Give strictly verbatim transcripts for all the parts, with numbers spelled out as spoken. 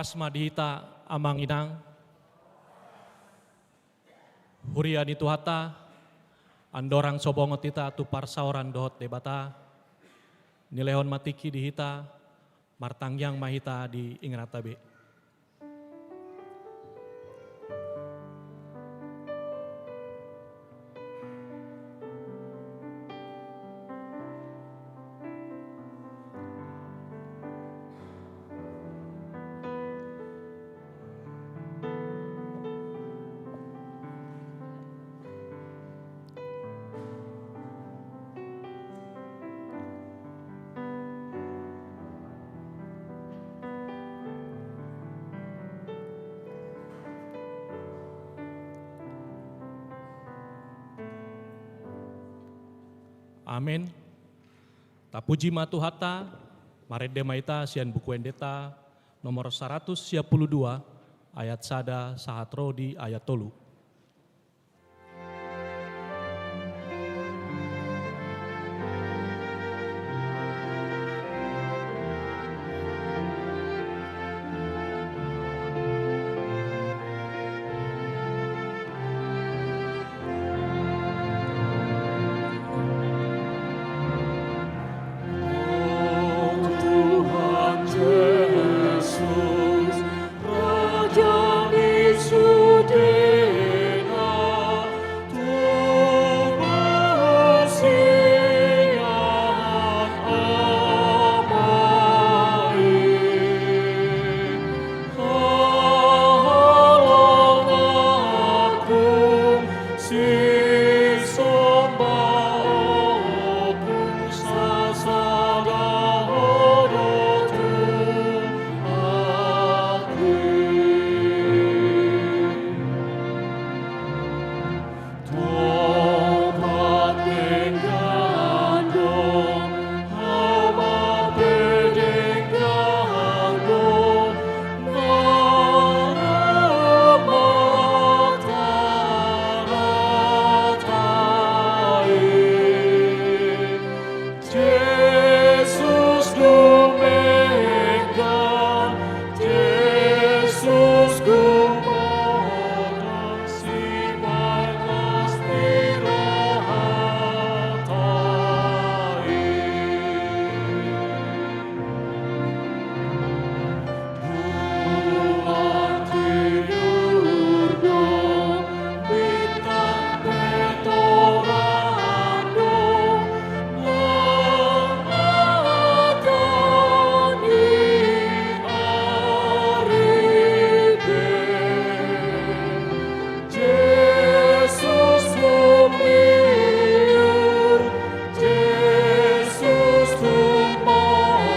Horas ma di hita amang inang. Huria ni Tuhanta, andorang so bongot hita tu parsaoran dohot Debata, nilehon ma tingki di hita, martangiang ma hita di ingananta be. Amen. Tapuji ma Tuhanta, marende ma hita sian Buku Endenta nomor saratus sia pulu dua, ayat sada sahat ro di ayat tolu. Jesus dumenggan, Jesus gumodang, sibagas ni rohanta i. Jesus humiur, Jesus tumorang,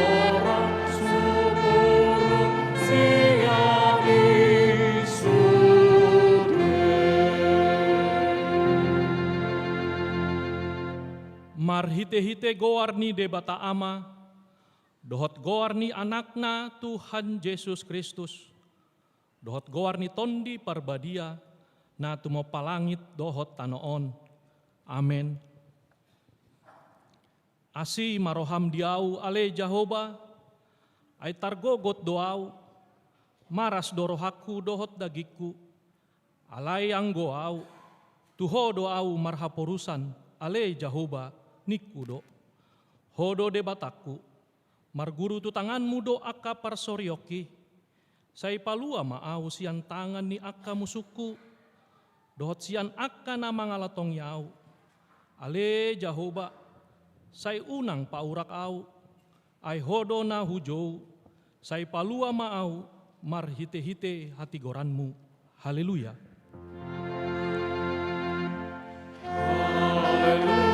sumurung sian i sude. Marhitehite goar ni Debata Ama, dohot goar ni Anakna Tuhan Jesus Kristus, dohot goar ni Tondi Parbadia, na tumompa langit dohot tano on. Amen. Asi ma roham di ahu, ale Jahowa, ai targogot do ahu, maras do rohangku dohot dagingku. Alai anggo ahu, tu Ho do ahu marhaporusan, ale Jahowa, ningku do. Ho do Debatangku, marguru tu tanganmu do angka parsoriongki. Sai palua ma ahu sian tangan ni angka musungku, dohot sian angka na mangalatongi ahu. Ale Jahowa, sai unang paurak ahu, ai Ho do na hujou, sai palua ma ahu marhitehite hatigoranmu. Haleluya. Haleluya.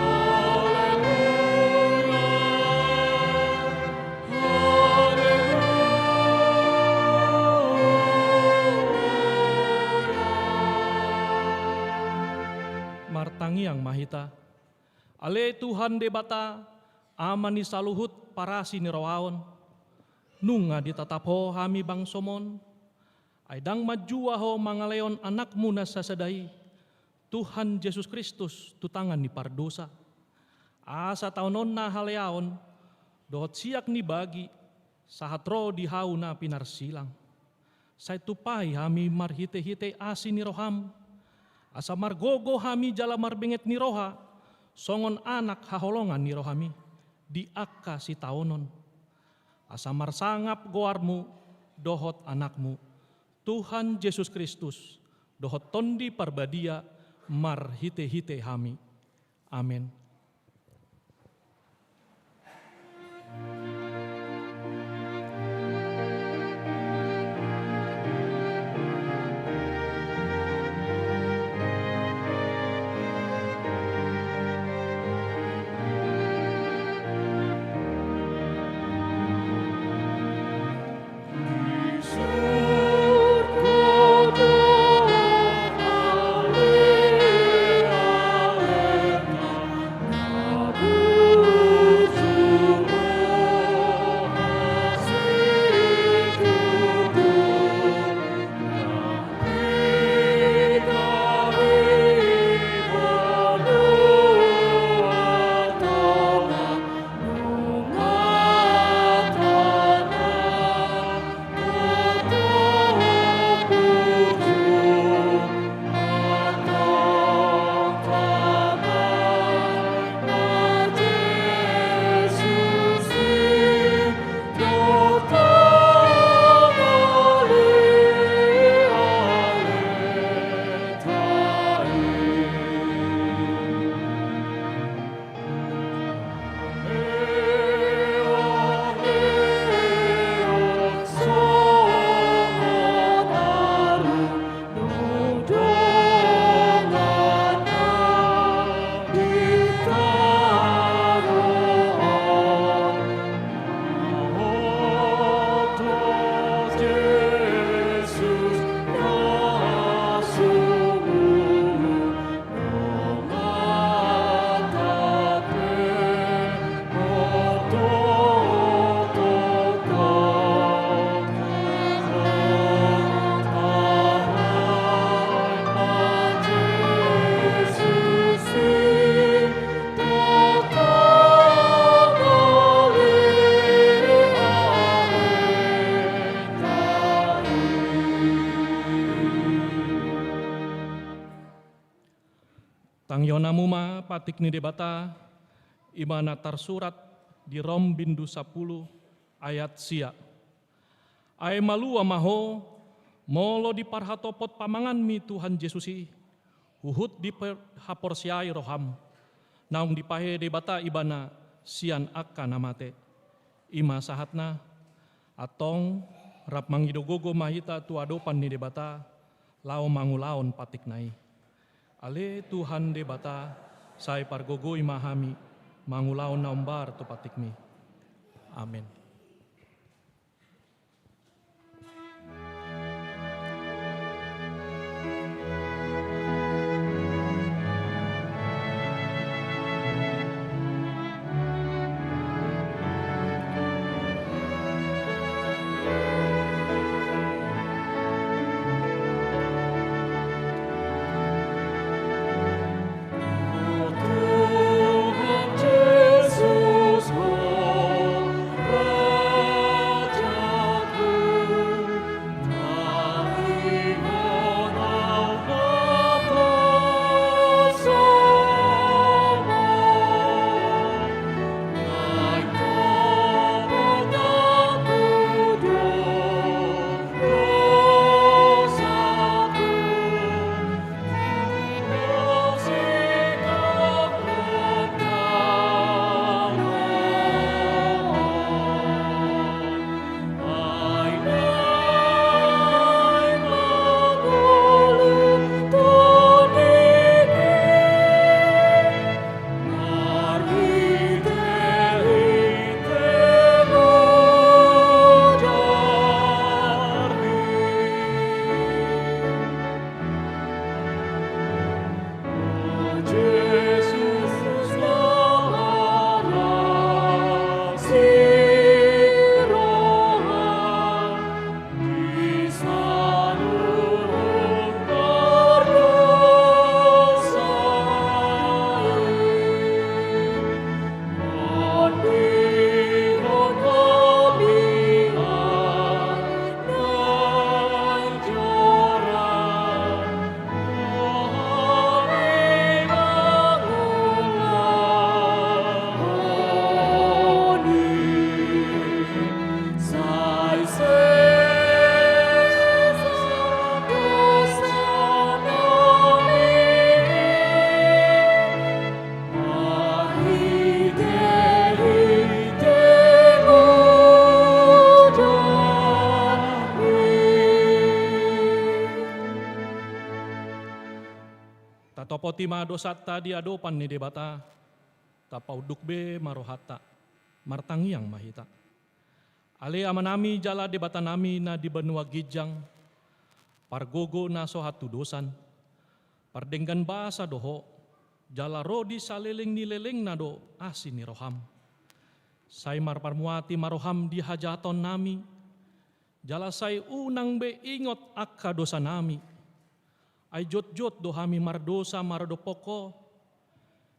Haleluya. Haleluya. Martangiang ma hita. Ale Tuhan Debata, Ama ni saluhut parasi ni roha on, nunga ditatap Ho hami bangsom on, ai ndang manjua Ho mangalehon Anakmu na sasada i, Tuhan Jesus Kristus, tu tangan ni pardosa. Asa taononna haleaon, dohot siak ni bagi, Sahat ro di hau na pinarsilang. Sai tumpahi hami marhitehite asi ni roham, asa margogo hami jala marbenget ni roha, songon anak haholongan ni rohami, di angka sitaonon. Asa marsangap goarmu dohot anakmu, Tuhan Jesus Kristus, dohot Tondi Parbadia marhitehite hami. Amen. Tangihon hamu ma patik ni Debata, i ma na tarsurat di Rom bindu sampulu ayat sia. Ai malua ma ho, molo diparhatopot pamanganmi Tuhan Jesus i, huhut dihaporseai roham, naung dipahe Debata Ibana sian angka na mate. I ma sahatna, antong rap mangido gogo ma hita tu adopan ni Debata, laho mangulahon patikna i. Ale Tuhan Debata, sai pargogoi ma hami, mangulahon na hombar tu patikmi. Amen. Topoti ma dosanta di adopan ni Debata, tapaunduk be ma rohanta, martangiang ma hita. Ale Amanami jala Debatanami na di banua ginjang, pargogo na so hatudosan, pardenggan basa do Ho, jala ro di saleleng ni lelengna do asi ni roham. Sai marparmuati ma roham di hajahatonnami, jala sai unang be ingot angka dosanami. Ai jotjot do hami mardosa maradophon Ho,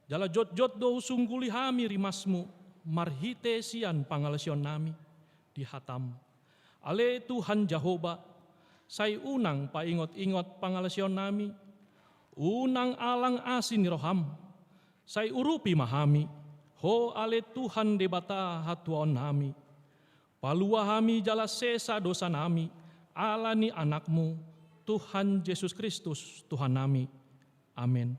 jala jotjot do husungguli hami rimasmu marhite sian pangalaosionnami di hatam. Ale Tuhan Jahowa, sai unang paingotingot pangalaosionnami, unang alang asi ni roham, sai urupi ma hami, Ho ale Tuhan Debata hatuaonnami. Palua hami jala sesa dosanami, ala ni Anakmu, Tuhan Jesus Kristus, Tuhannami. Amen.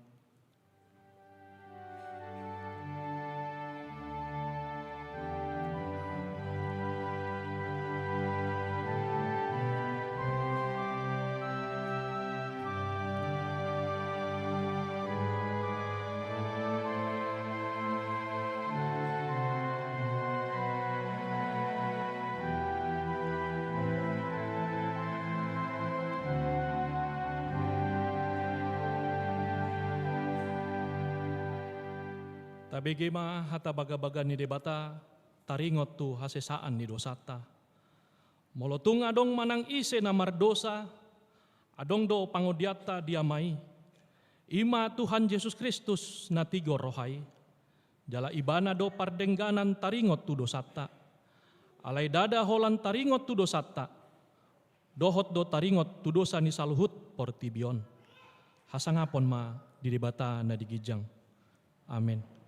Tabege ma hata bagabaga ni Debata, taringot tu hasesaan ni dosanta. Molo tung adong manang ise na mardosa, adong do pangondianta di Ama i. I ma Tuhan Jesus Kristus na tigor roha i. Jala Ibana do pardengganan taringot tu dosanta. Alai ndada holan taringot tu dosanta, dohot do taringot tu dosa ni saluhut portibi on. Hasangapon ma di Debata na di ginjang. Amen.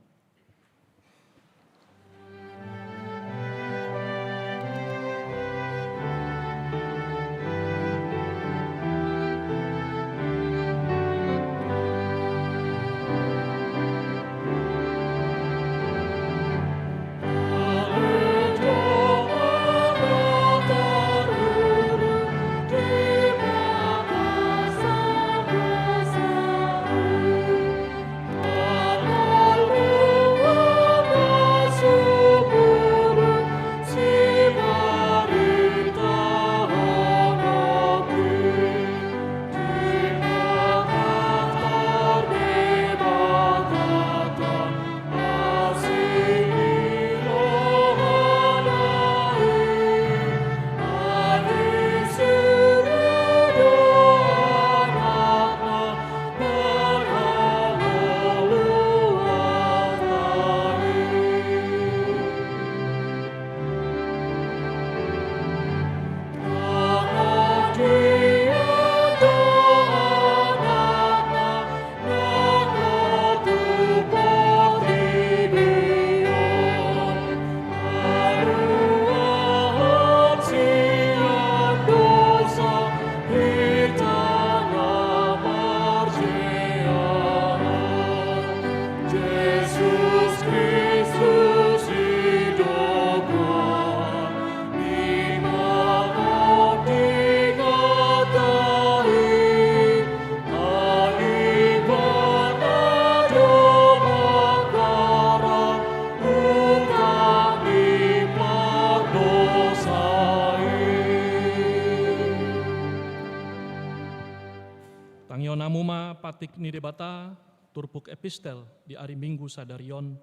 Tangihon hamu ma patik ni Debata, turpuk epistel di ari Minggu sadari on,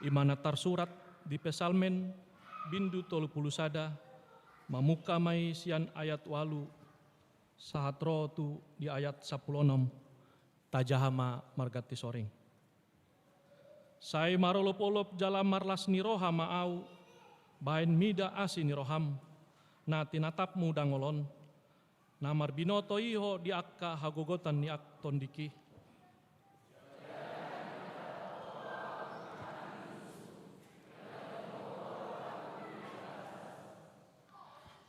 i ma na tarsurat di Psalmen, bindu tolu pulu sada, mamungka ma i sian ayat ualu, sahat ro tu di ayat sampulu onom, tajaha ma marganti soring. Sai marolopolop jala marlas ni roha ma ahu, bahen mida asi ni roham, na tinatapmu dangol on, na marbinoto i ho di angka hagogotan ni angka tondik i.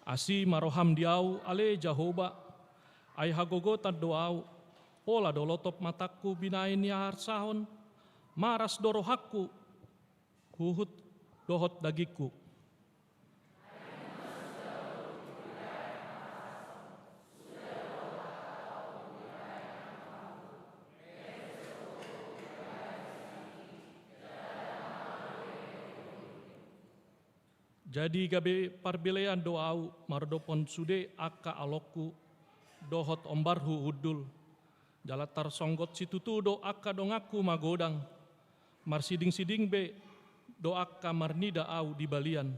Asi ma roham di ahu, ale Jahowa, ai hagogotan do ahu, pola do lotop matangku binahen ni haharsahon, maras do rohangku, huhut dohot dagingku. Jadi gabe parbelean do ahu mardophon sude angka alongku dohot ombarhu hundul. Jala tarsonggot situtu do angka donganku magodang. Marsiding-siding be do angka marnida ahu di balian.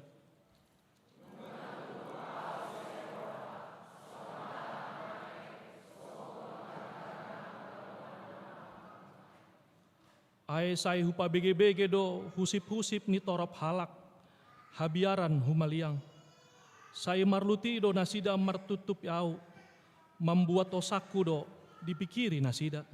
Ai sai hupabege-bege do husip-husip ni torop halak, habiaran humaliang. Sai marluti do nasida martutupi ahu, mambuat osangku do dipingkiri nasida.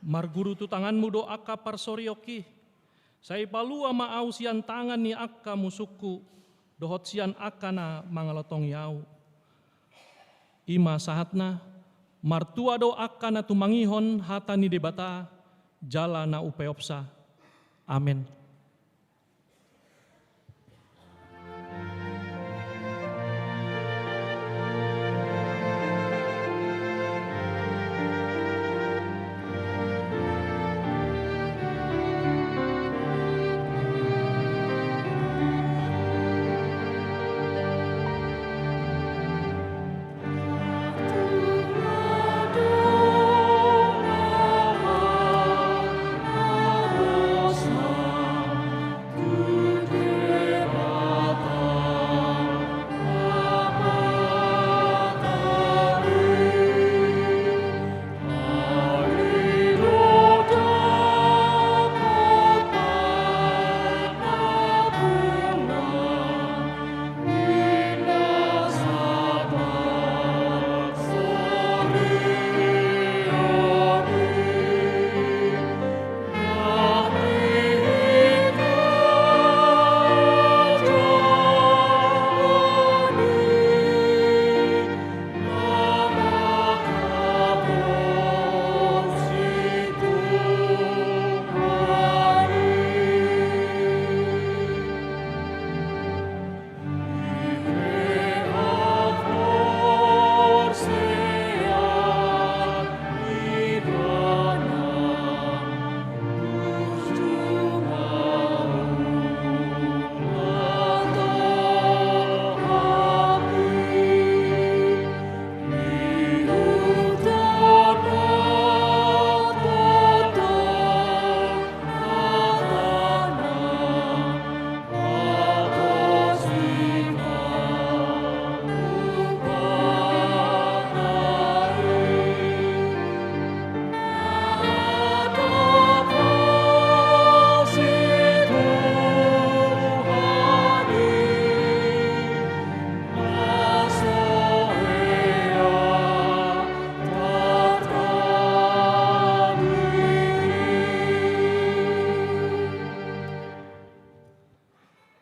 Marguru tu tanganmu do angka parsorionki, sai palua ma ahu sian tangan ni angka musungku, dohot sian angka na mangalotongi ahu. I ma sahatna, martua do angka na tumangihon hata ni Debata, jala na upeopsa. Amen.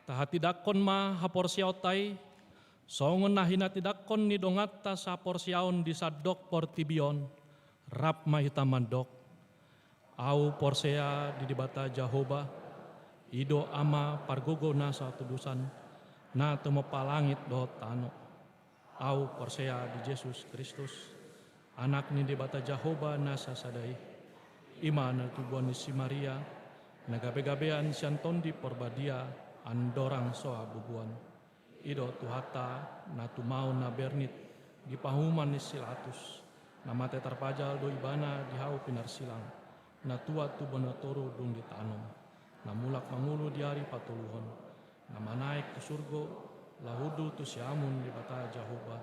Tahatindangkon ma haporseaonta i, songon na hinatindangkon ni donganta sahaporseaon di sandok portibi on, rap ma hita mandok. Ahu porsea di Debata Jahowa, i do Ama pargogo na sahatudosan, na tumompa langit dohot tano. Ahu porsea di Jesus Kristus, Anak ni Debata Jahowa na sasada i. I ma na tubuan ni si Maria, na gabegabean sian Tondi Porbadia, andorang so habubuan. I do Tuhanta, na tumaon na bernit di pahuman ni si Latus, na mate tarpajal do Ibana di hau pinarsilang, na tuat tu bona toru dung ditanom, na mulak mangolu di ari patoluhon, na manaek tu surgo, laho hundul tu siamun Debata Jahowa,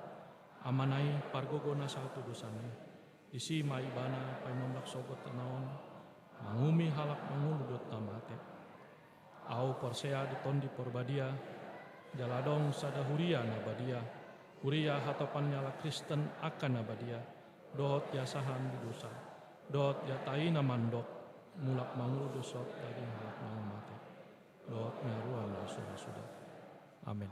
Amana i pargogo na sahatudosan i. Disi ma Ibana paima mulak sogot tu tano on, manguhumi halak mangolu dohot na mate. Ahu porsea di Tondi Porbadia, jala adong sada huria na badia, huria hatopan ni halak Kristen angka na badia, dohot diasahan di dosa, dohot diatai na mandok, mulak mangolu do sot daging halak na mate, dohot ni roha na so marsuda. Amen.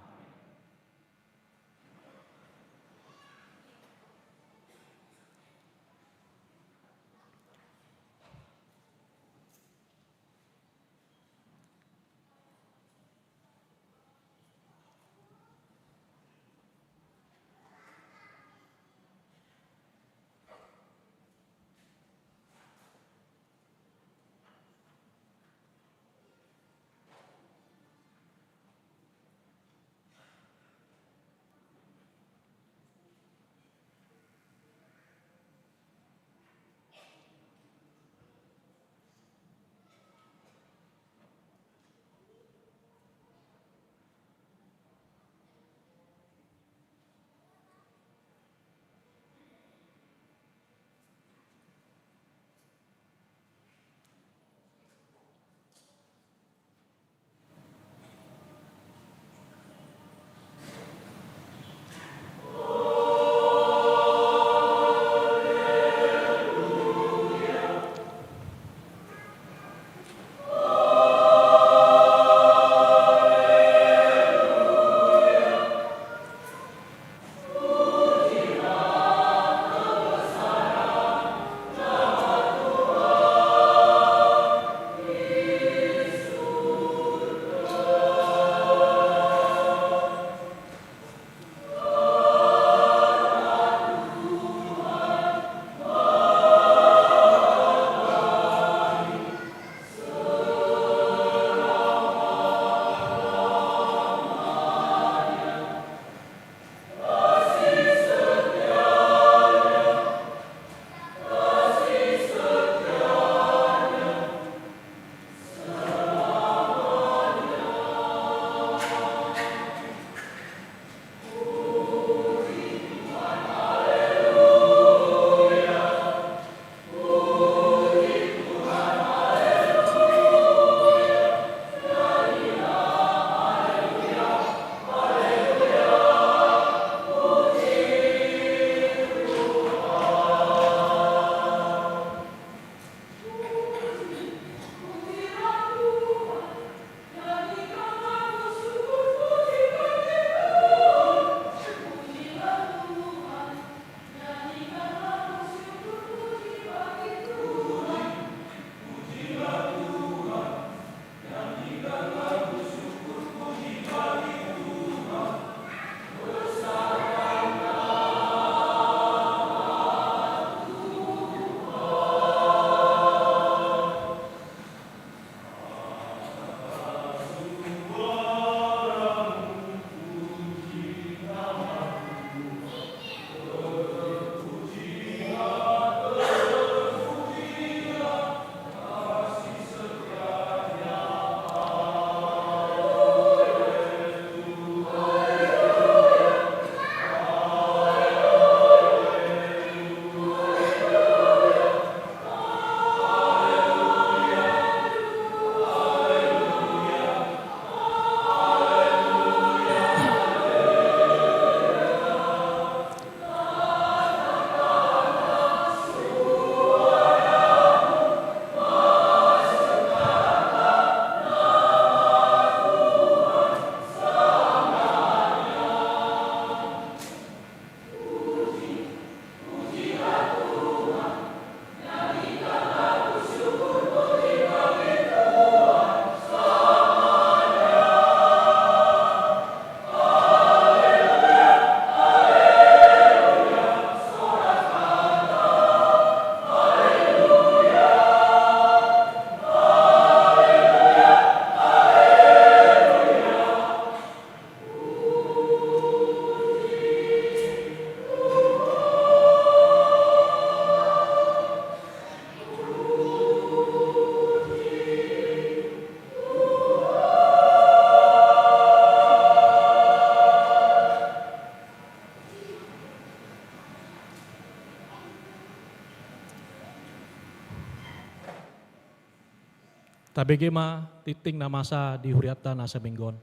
Tabege ma tingting na masa di hurianta na saminggu on.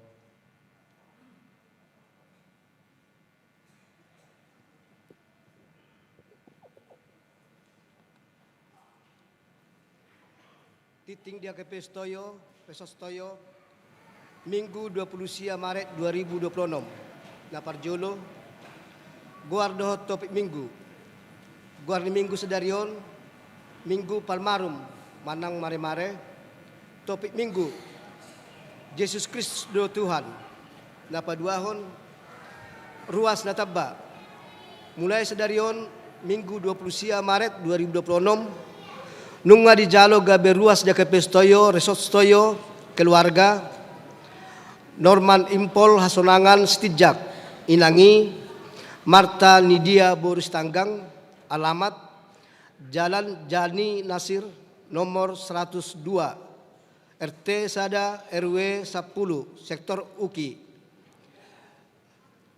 Tingting di H K P Sitoyo, Resort Sitoyo, Minggu dua puluh sia Maret dua ribu dua puluh enam. Na parjolo, goar dohot topik Minggu. Goar ni Minggu sadari on, Minggu Palmarum, manang mare-mare. Topik Minggu, Jesus Kristus do Tuhan. Na paduahon, ruas na tamba. Mulai sadari on, Minggu dua puluh sia Maret dua ribu dua puluh enam, nunga dijalo gabe ruas di H K P Sitoyo, Resort Sitoyo, keluarga, Norman Impol Hasonangan Sitinjak, inang i, Marta Nidia boru Sitanggang, alamat, Jalan Jani Nasir, nomor seratus dua, R T sada, R W sapuluh, Sektor Uki.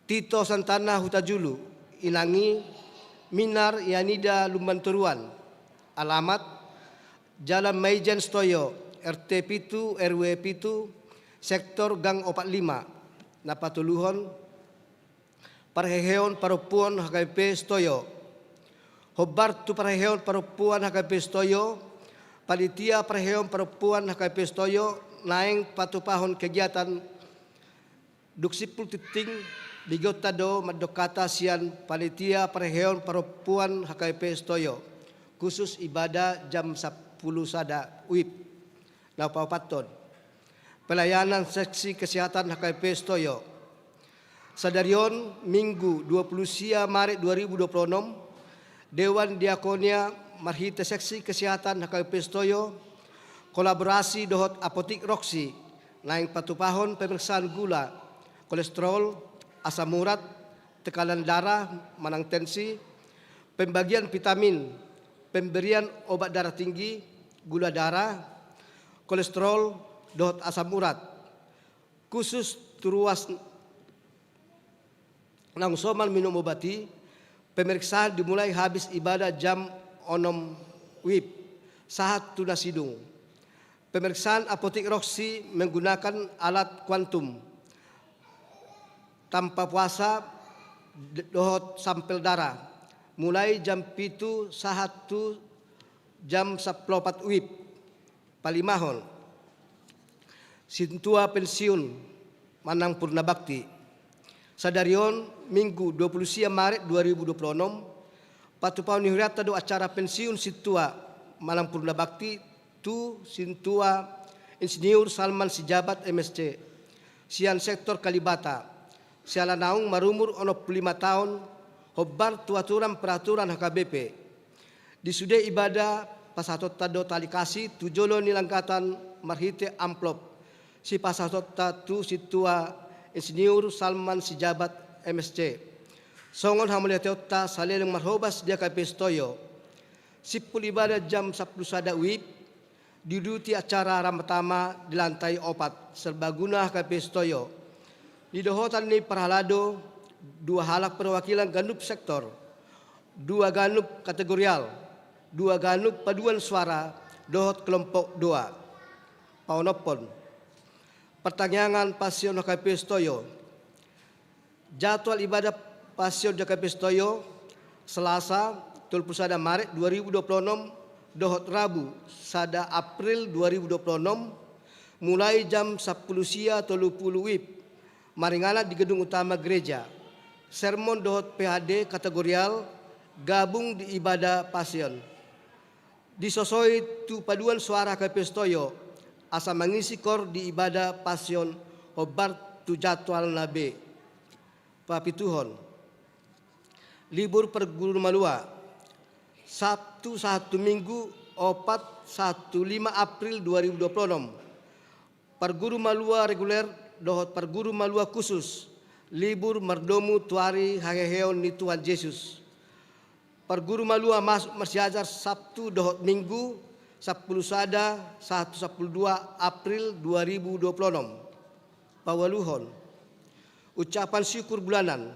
Tito Santana Hutajulu, inang i, Minar Yanida Lumbantoruan, alamat, Jalan Maijen Sitoyo, R T pitu, R W pitu, Sektor Gang opat lima. Na patoluhon, parheheon parompuan H K P Sitoyo. Hombar tu parheheon parompuan H K P Sitoyo, panitia parheheon parompuan H K P Sitoyo naeng patupahon kegiatan dung simpul tingting, begeonta do mandok hata sian panitia parheheon parompuan H K P Sitoyo, khusus ibadah jam sampulu sada WIB. Na paopathon, pelayanan seksi kesehatan H K P Sitoyo. Sadari on, Minggu dua puluh sia Maret dua ribu dua puluh enam, Dewan Diakonia marhite seksi kesehatan H K P Sitoyo, kolaborasi dohot Apotik Roksi, naeng patupahon pemeriksaan gula, kolesterol, asam urat, tekanan darah manang tensi, pembagian vitamin, pemberian obat darah tinggi, gula darah, kolesterol, dohot asam urat. Khusus tu ruas naung somal minum obat i, pemeriksaan dimulai habis ibadah jam onom WIB, sahat tu na sidung. Pemeriksaan Apotik Roksi menggunakan alat kuantum tanpa puasa d-, dohot sampel darah, mulai jam pitu sahat tu jam sampulu opat WIB. Palimahon, sintua pensiun manang purna bakti. Sadari on, Minggu dua puluh sia Maret dua ribu dua puluh enam, patupahon ni hurianta do acara pensiun sintua manang purna bakti tu sintua Insinyur Salman Sijabat M S C, sian sektor Kalibata, siala naung marumur onom pulu lima taon, hombar tu aturan peraturan H K B P. Di sude ibadah, pasahatonta do tali kasih tu jolo ni langgatan marhite amplop sipasahatonta tu sintua Insinyur Salman Sijabat M S C. Songon hamauliateonta saleleng marhobas di H K P Sitoyo. Simpul ibadah jam sampulu sada WIB, diuduti acara rambu tama di lantai opat, serbaguna H K P Sitoyo. Di dohotan ni parhalado, dua halak perwakilan ganup sektor, dua ganup kategorial, dua ganup paduan suara, dohot kelompok dua. Paonomhon, partangiangan Pasion H K P Sitoyo. Jadwal ibadah Pasion di H K P Sitoyo, Selasa, tolu pulu sada Maret dua ribu dua pulu onom, dohot Rabu, sada April dua ribu dua pulu onom, mulai jam sampulu sia tolu pulu WIB, maringanan di gedung utama gereja. Sermon dohot P H D kategorial gabung di ibadah Pasion. Disosoi tu paduan suara H K P Sitoyo, asa mangisi koor di ibadah Pasion hombar tu jadwalna be. Papituhon, libur parguru malua, Sabtu sahat tu Minggu, opat sahat tu lima April dua ribu dua pulu onom. Parguru malua reguler dohot parguru malua khusus, libur mardomu tu ari haheheon ni Tuhan Jesus. Parguru malua masuk marsiajar Sabtu dohot Minggu, sampulu sada sahat tu sampulu dua April dua ribu dua pulu onom. Paualuhon, ucapan syukur bulanan.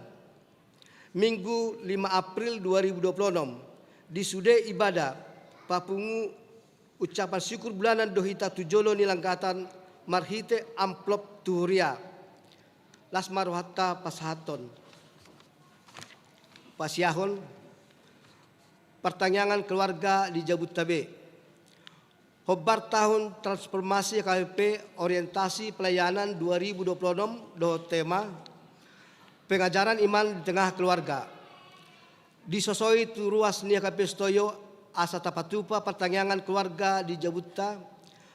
Minggu lima April dua ribu dua pulu onom, di sude ibadah, papungu Ucapan syukur bulanan do hita tu jolo ni langgatan marhite amplop tu huria. Las ma rohanta pasahathon. Pasiahon partangiangan keluarga di jabunta be. Hombar tahun transformasi H K B P orientasi pelayanan dua ribu dua puluh enam dohot tema pengajaran iman di tengah keluarga. Disosoi tu ruas ni H K B P Sitoyo asa tapatupa partangiangan keluarga di jabunta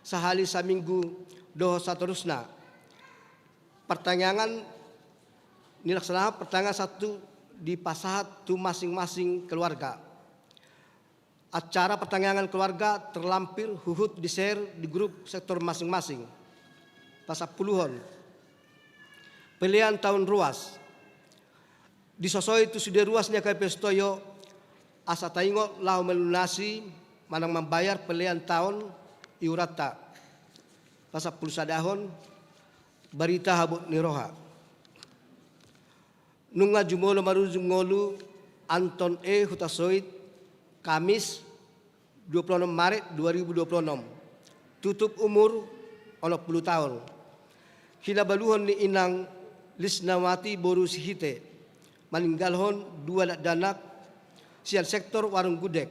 sahali saminggu dohot saterusna. Partangiangan nilaksanahon partangiangan satu dipasahat tu masing-masing keluarga. Acara partangiangan keluarga terlampir huhut di-share di grup sektor masing-masing. Pasampuluhon. Pelean taon ruas. Disosoi tu sude ruas ni H K B P Sitoyo asa taingot laho melunasi manang mambayar pelean taon iuranta. Pasampulusadahon. Barita habot ni roha. Nunga jumolo marujung ngolu Anton E Hutasoit, Kamis dua puluh enam Maret dua ribu dua puluh enam. Tutup umur onom puluh taon. Hinabaluhon ni inang Lisnawati boru Sihite, maninggalhon dua dakdanak sian sektor Warung Gudeg.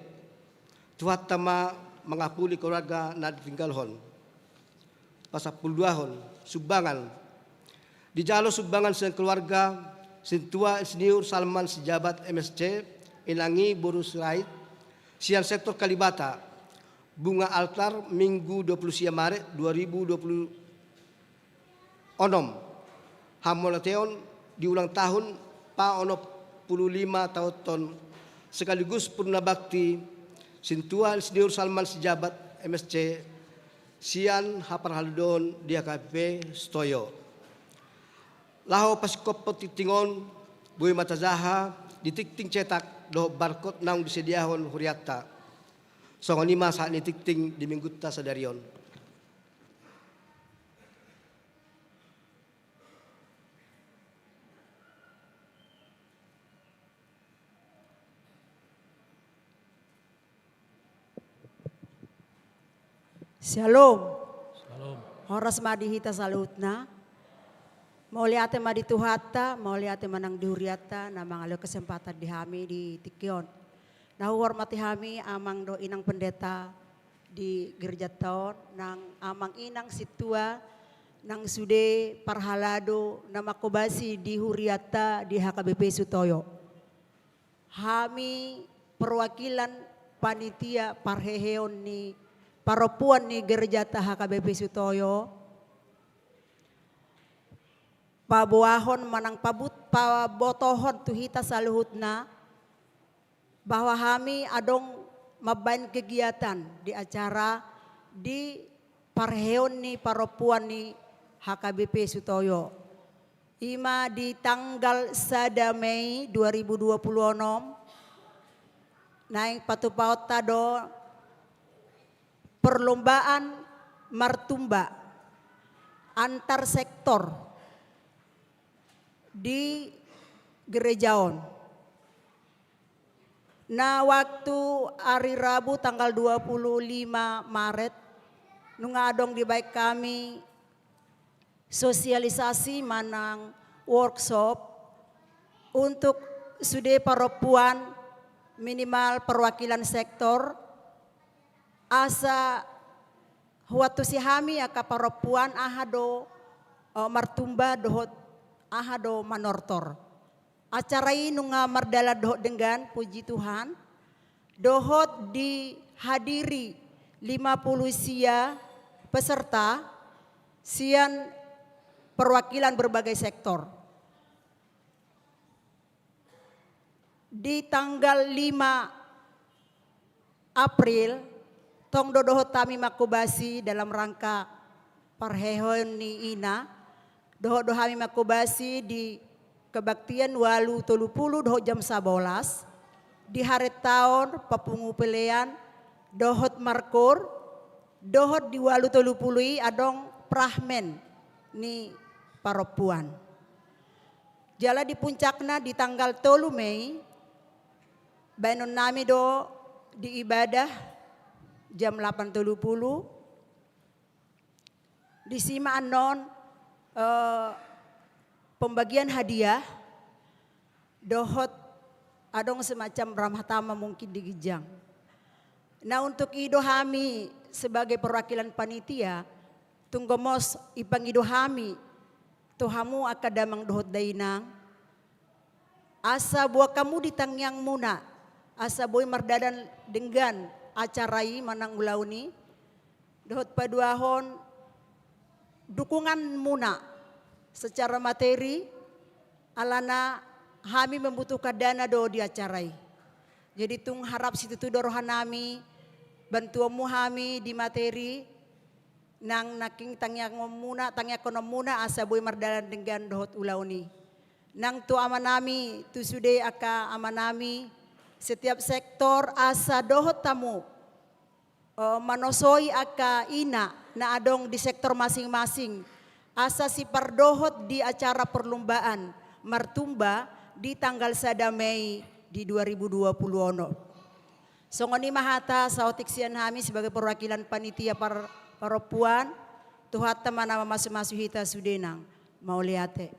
Tuhanta ma mangapuli keluarga na ditinggalhon. Pasampuluduahon, sumbangan. Dijalo sumbangan sian keluarga, Sintua Insinyur Salman Sijabat M S C, inang i boru Sirait, sian sektor Kalibata, bunga altar Minggu dua puluh sia Maret dua ribu dua puluh onom. Hamauliateon di ulang tahun paonom puluh lima taonhon sekaligus purnabakti Sintua Insinyur Salman Sijabat M S C sian haparhaldoon di H K B P Sitoyo. Laho pasingkophon tingting on, boi ma tajaha di tingting cetak dohot barkot naung disediahon hurianta. Songon i ma sahat ni tingting di minggunta sadari on. Syalom. Syalom. Horas ma di hita saluhutna. Mauliate ma di Tuhanta, mauliate ma nang di hurianta na mangalehon kesempatan di hami di tingki on. Na huhormati hami amang dohot inang pendeta di gerejanta on, nang amang inang sintua, nang sude parhalado na mangkobasi di hurianta di H K B P Sitoyo. Hami perwakilan panitia parheheon ni parompuan ni gerejanta H K B P Sitoyo, paboahon manang pabut-, pabotohon tu hita saluhutna, bahwa hami adong mambaen kegiatan di acara di parheheon ni parompuan ni H K B P Sitoyo. I ma di tanggal sada Mei dua ribu dua puluh onom, naeng patupaonta do perlombaan martumba antar sektor di gereja on. Na waktu ari Rabu tanggal dua puluh lima Maret, nunga adong dibaen hami sosialisasi manang workshop untuk sude parompuan minimal perwakilan sektor, asa huantusi hami angka parompuan aha do, eh, martumba dohot aha do manortor. Acara i nunga mardalan dohot denggan, puji Tuhan, dohot dihadiri lima puluh sia peserta sian perwakilan berbagai sektor. Di tanggal lima April, tong do dohot hami mangkobasi dalam rangka parheheon ni ina, dohot do hami mangkobasi di kebaktian ualu tolu puluh dohot jam sabolas, di haretaon papungu pelean dohot markoor, dohot di ualu tolu puluh i adong prahmen ni parompuan. Jala di puncakna di tanggal tolu Mei, baenon nami do di ibadah jam lapan tolu pulu. Disi ma annon, eh, pembagian hadiah dohot adong semacam ramah tamah mungkin di ginjang. Nah, untuk i do hami sebagai perwakilan panitia, tung gomos ipangido hami tu hamu angka damang dohot dainang, asa boan hamu di tangiangmuna, asa boi mardalan denggan acara i manang ulaon i, dohot paduahon dukunganmuna secara materi, alana hami membutuhkan dana do di acara i. Jadi tung harap situtu do rohanami, bantuonmu hami di materi, nang nangkin tangiangmuna, tangiangkononmuna asa boi mardalan denggan dohot ulaon i. Nang tu amanami, tu sude angka amanami, setiap sektor asa dohot hamu, eh, manosoi angka ina na adong di sektor masing-masing, asa sipardohot di acara perlombaan martumba di tanggal sada Mei di dua ribu dua puluh onom. Songon i ma hata saotik sian hami sebagai perwakilan panitia par-, parompuan, Tuhanta ma na mamasu-masu hita sude nang, mauliate.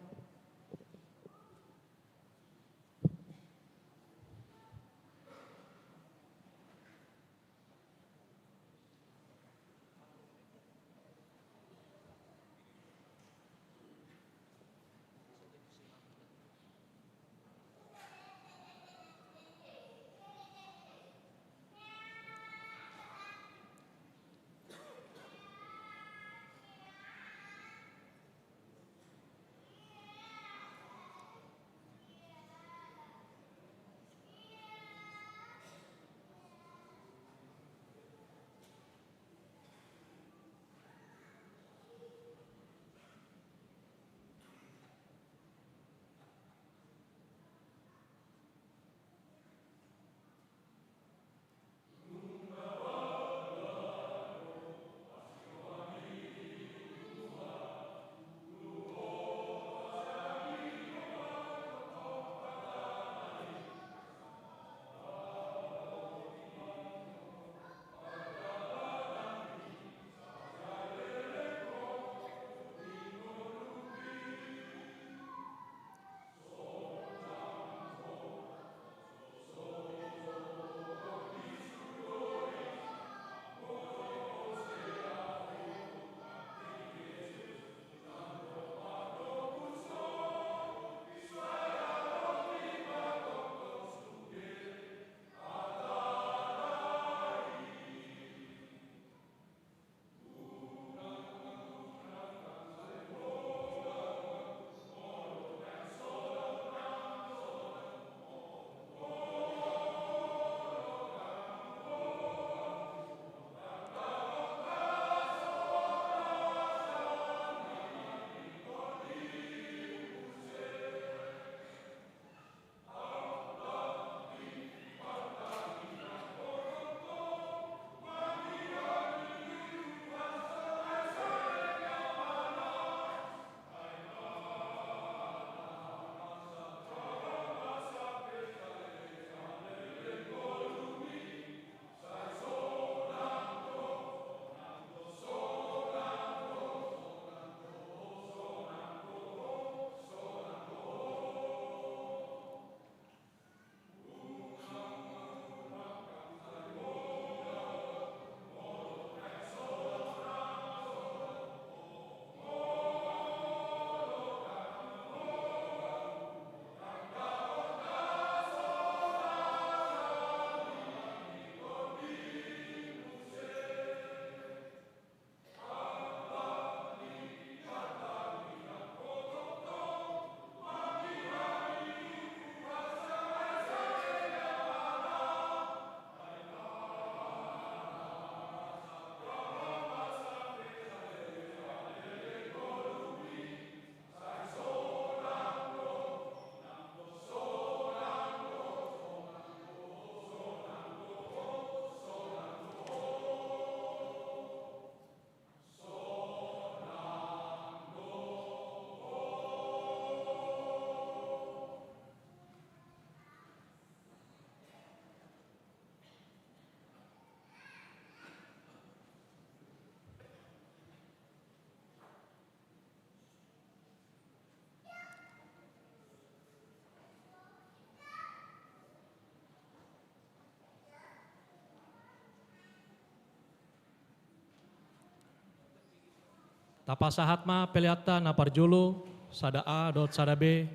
Tapasahat ma peleanta na parjolo, sada A dohot sada B,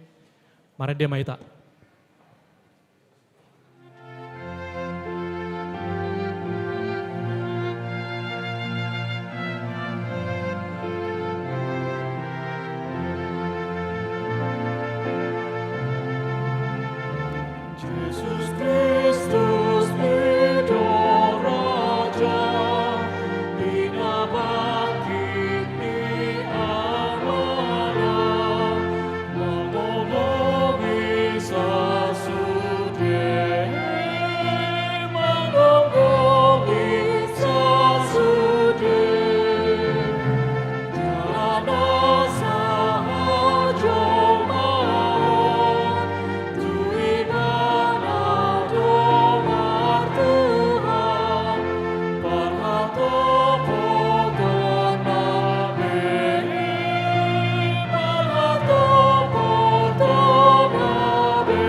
marende ma hita. Jesus Kristus, Raja, pinabangkit ni Amana, mangoloi sasude, mangoloi sasude. Jala na sahat jolmaon tu Ibana do martuhan, parhatopotanna be, parhatopotanna be.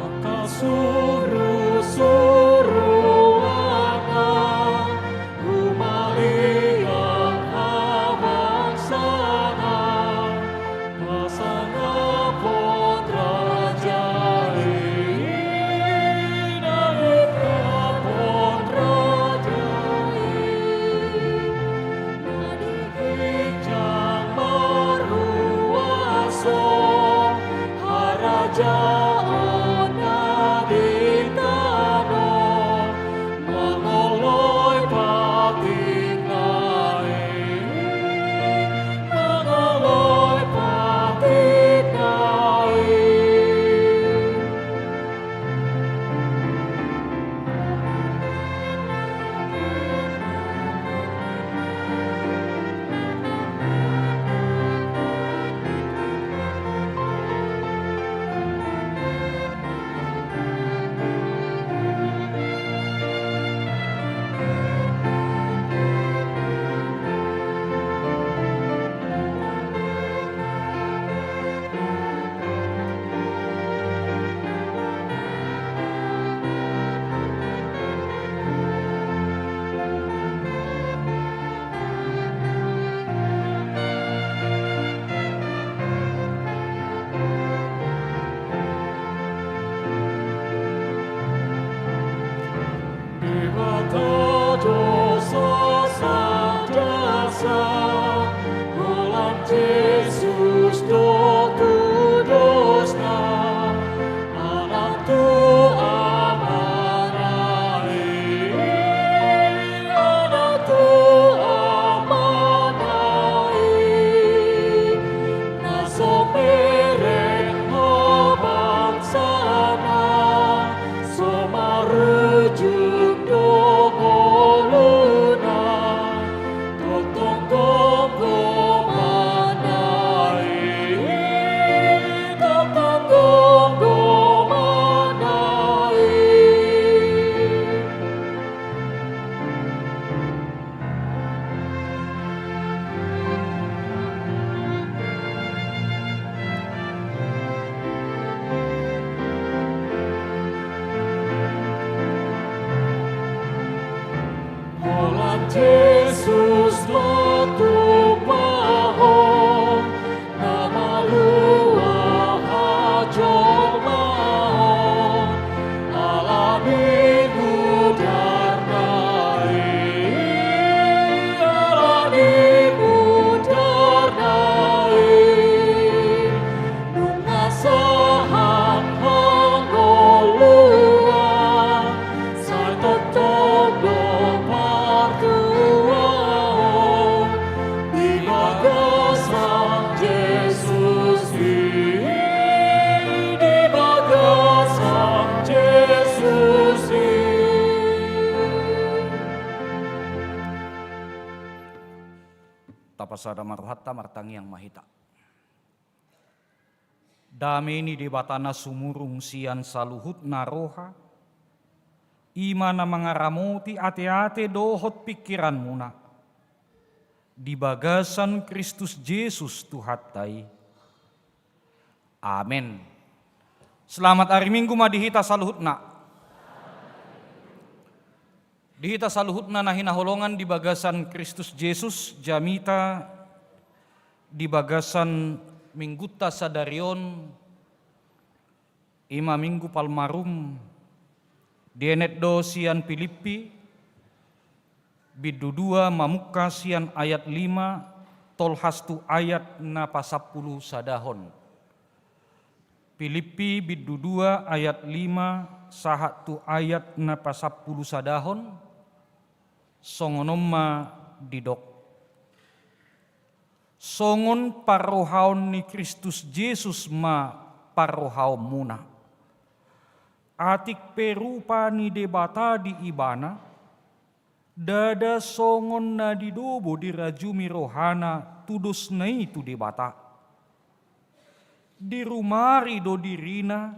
Angka surusuruanna humaliang habangsana, pasangaphon raja i, na diidaphon raja i. Na di ginjang marhuaso, harajaonna di tano, mangoloi patikna i, mangoloi patikna i. Debata do sasandasa, holan Jesus do tudosna, Anak tu Amana i, Anak tu Amana i. Na so bereng habangsana, so marujung do ngoluna, tongtong gomgomanna i, tongtong gomgomanna i. Holan Jesus do tumpahon na malua hajolmaon, ala ni mudarna i, ala ni mudarna i. Nunga sahat hangoluan, sai tongtong Pasada ma rohanta, martangiang ma hita. Dame ni Debata na sumurung sian saluhutna roha, i ma na mangaramoti ateate dohot pingkiranmuna di bagasan Kristus Jesus Tuhanta i. Amen. Selamat ari Minggu ma di hita saluhutna. Di hita saluhutna na hinaholongan di bagasan Kristus Jesus, jamita di bagasan Minggunta sadari on, i ma Minggu Palmarum, dienet do sian Pilippi, bindu dua, mamungka sian ayat lima, tolhas tu ayat na pasampulu sadahon. Pilippi bindu dua ayat lima sahat tu ayat na pasampulu sadahon, songon on ma didok. Songon parrohaon ni Kristus Jesus ma parrohaonmuna. Atik pe rupa ni Debata di Ibana, ndada songon na didobo dirajumi rohana tudosna i tu Debata. Dirumari do dirina,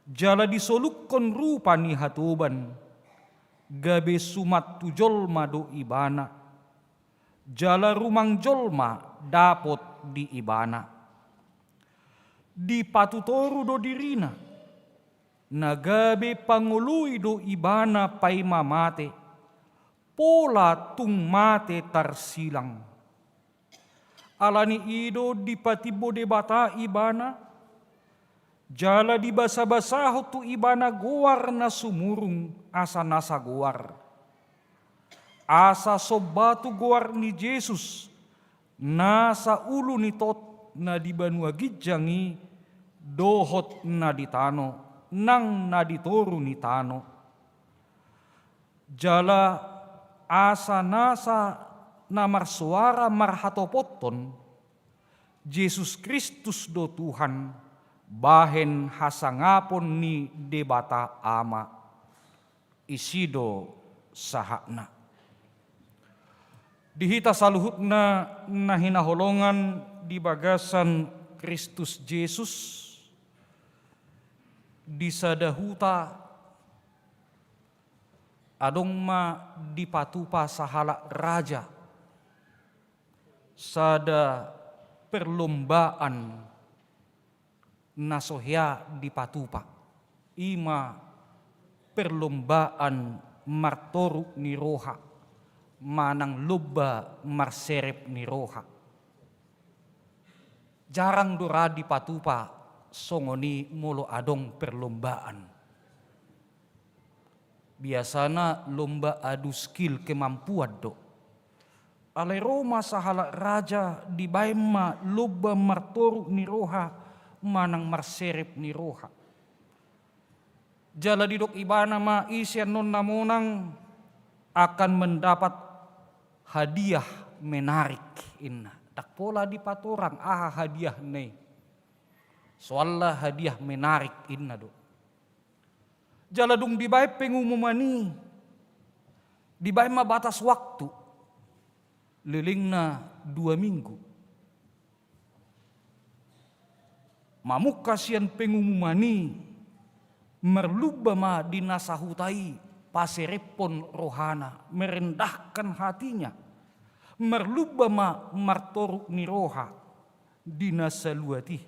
jala disolukkon rupa ni hatoban, gabe sumat tu jolma do Ibana, jala rumang jolma dapot di Ibana. Dipatutoru do dirina, na gabe pangoloi do Ibana paima mate, pola tung mate tarsilang. Ala ni i do dipatimbo Debata Ibana, jala dibasabasahon tu Ibana goar na sumurung asa nasa goar. Asa somba tu goar ni Jesus, nasa ulu ni tot na di banua ginjang i, dohot na di tano, nang na di toru ni tano. Jala asa nasa na marsoara marhatopothon, Jesus Kristus do Tuhan, bahen hasangapon ni Debata Ama. Isi do sahatna. Di hita saluhutna na hinaholongan di bagasan Kristus Jesus, di sada huta adong ma dipatupa sahalak raja sada perlombaan na so hea dipatupa, i ma perlombaan martoruk ni roha manang lomba marserep ni roha. Jarang do ra dipatupa songon i molo adong perlombaan. Biasana lomba adu skill, kemampuan do. Alai ro ma sahalak raja, dibaen ma lomba martoruk ni roha manang marserep ni roha. Jala didok ibana ma, ise annon na monang akan mendapat hadiah menarik, inna. Ndang pola dipatorang aha hadiahna i. Soalna hadiah menarik, inna do. Jala dung dibaen pengumuman i, dibaen ma batas waktu, lelengna dua minggu. Mamungka sian pengumuman i, marlumba ma di na sahuta i paserephon rohana, merendahkan hatinya. Marlumba ma martoruk ni roha di na saluat i,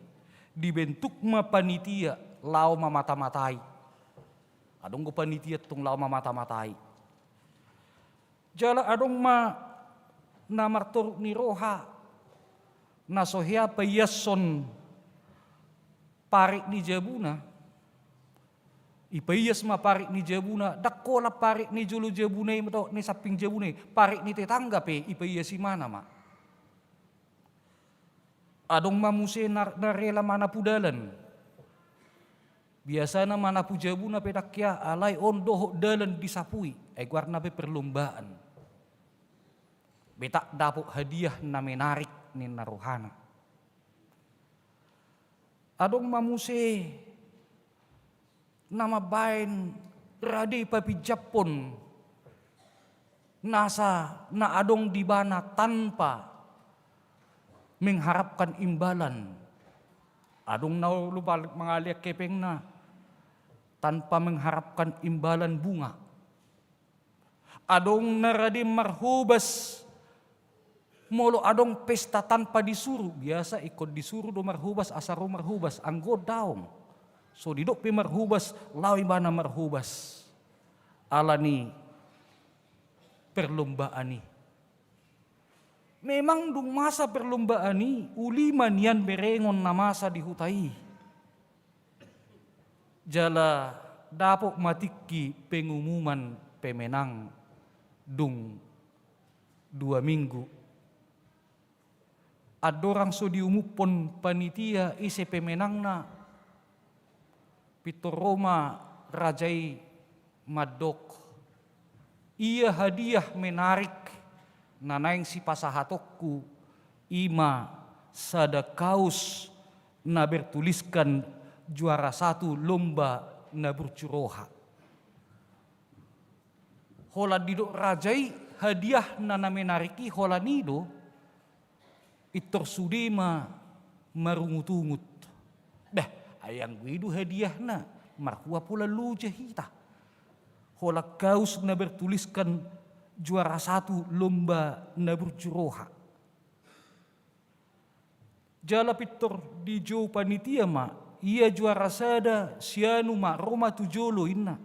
dibentuk ma panitia laho mamata-matai. Adong do panitia tong laho mamata-matai. Jala adong ma na martoruk ni roha, na so hea paiashon parik ni jabuna. Ipaias ma parik ni jabuna, ndang holan parik ni jolo jabuna i, dohot ni samping jabuna i, parik ni tetangga pe ipaias ibana ma. Adong ma muse na, na rela manapu dalan. Biasana manapu jabuna pe ndang hea, alai on dohot dalan disapui, ai goarna pe perlombaan. Betak dapot hadiah na menarik, ninna rohana. Adong ma muse na mambaen rade papinjamhon nasa na adong di ibana tanpa mengharapkan imbalan. Adong na olo balik mangalean hepengna tanpa mengharapkan imbalan bunga. Adong na rade marhobas molo adong pesta tanpa disuru. Biasa ingkon disuru do marhobas asa ro marhobas, anggo on daong. So didok pe marhobas, laho ibana marhobas. Alani perlombaan i. Memang dung masa perlombaan i, uli ma nian berengon na masa di huta i. Jala dapot ma tingki pengumuman pemenang dung dua minggu. Andorang so diumuphon panitia ise pemenangna, pintor ro ma raja i mandok, ia hadiah menarik na naeng sipasahatonku, i ma sada kaus na bertuliskan juara satu lomba na burju roha. Holan didok raja i hadiahna na menarik i, holan i do, pintor sude ma marungutungut. Bah, ai anggo i do hadiahna, marhua pola loja hita. Holan kaus na bertuliskan juara satu lomba na burju roha. Jala pintor dijou panitia ma, ia juara sada sianu ma, ro ma tu jolo, inna.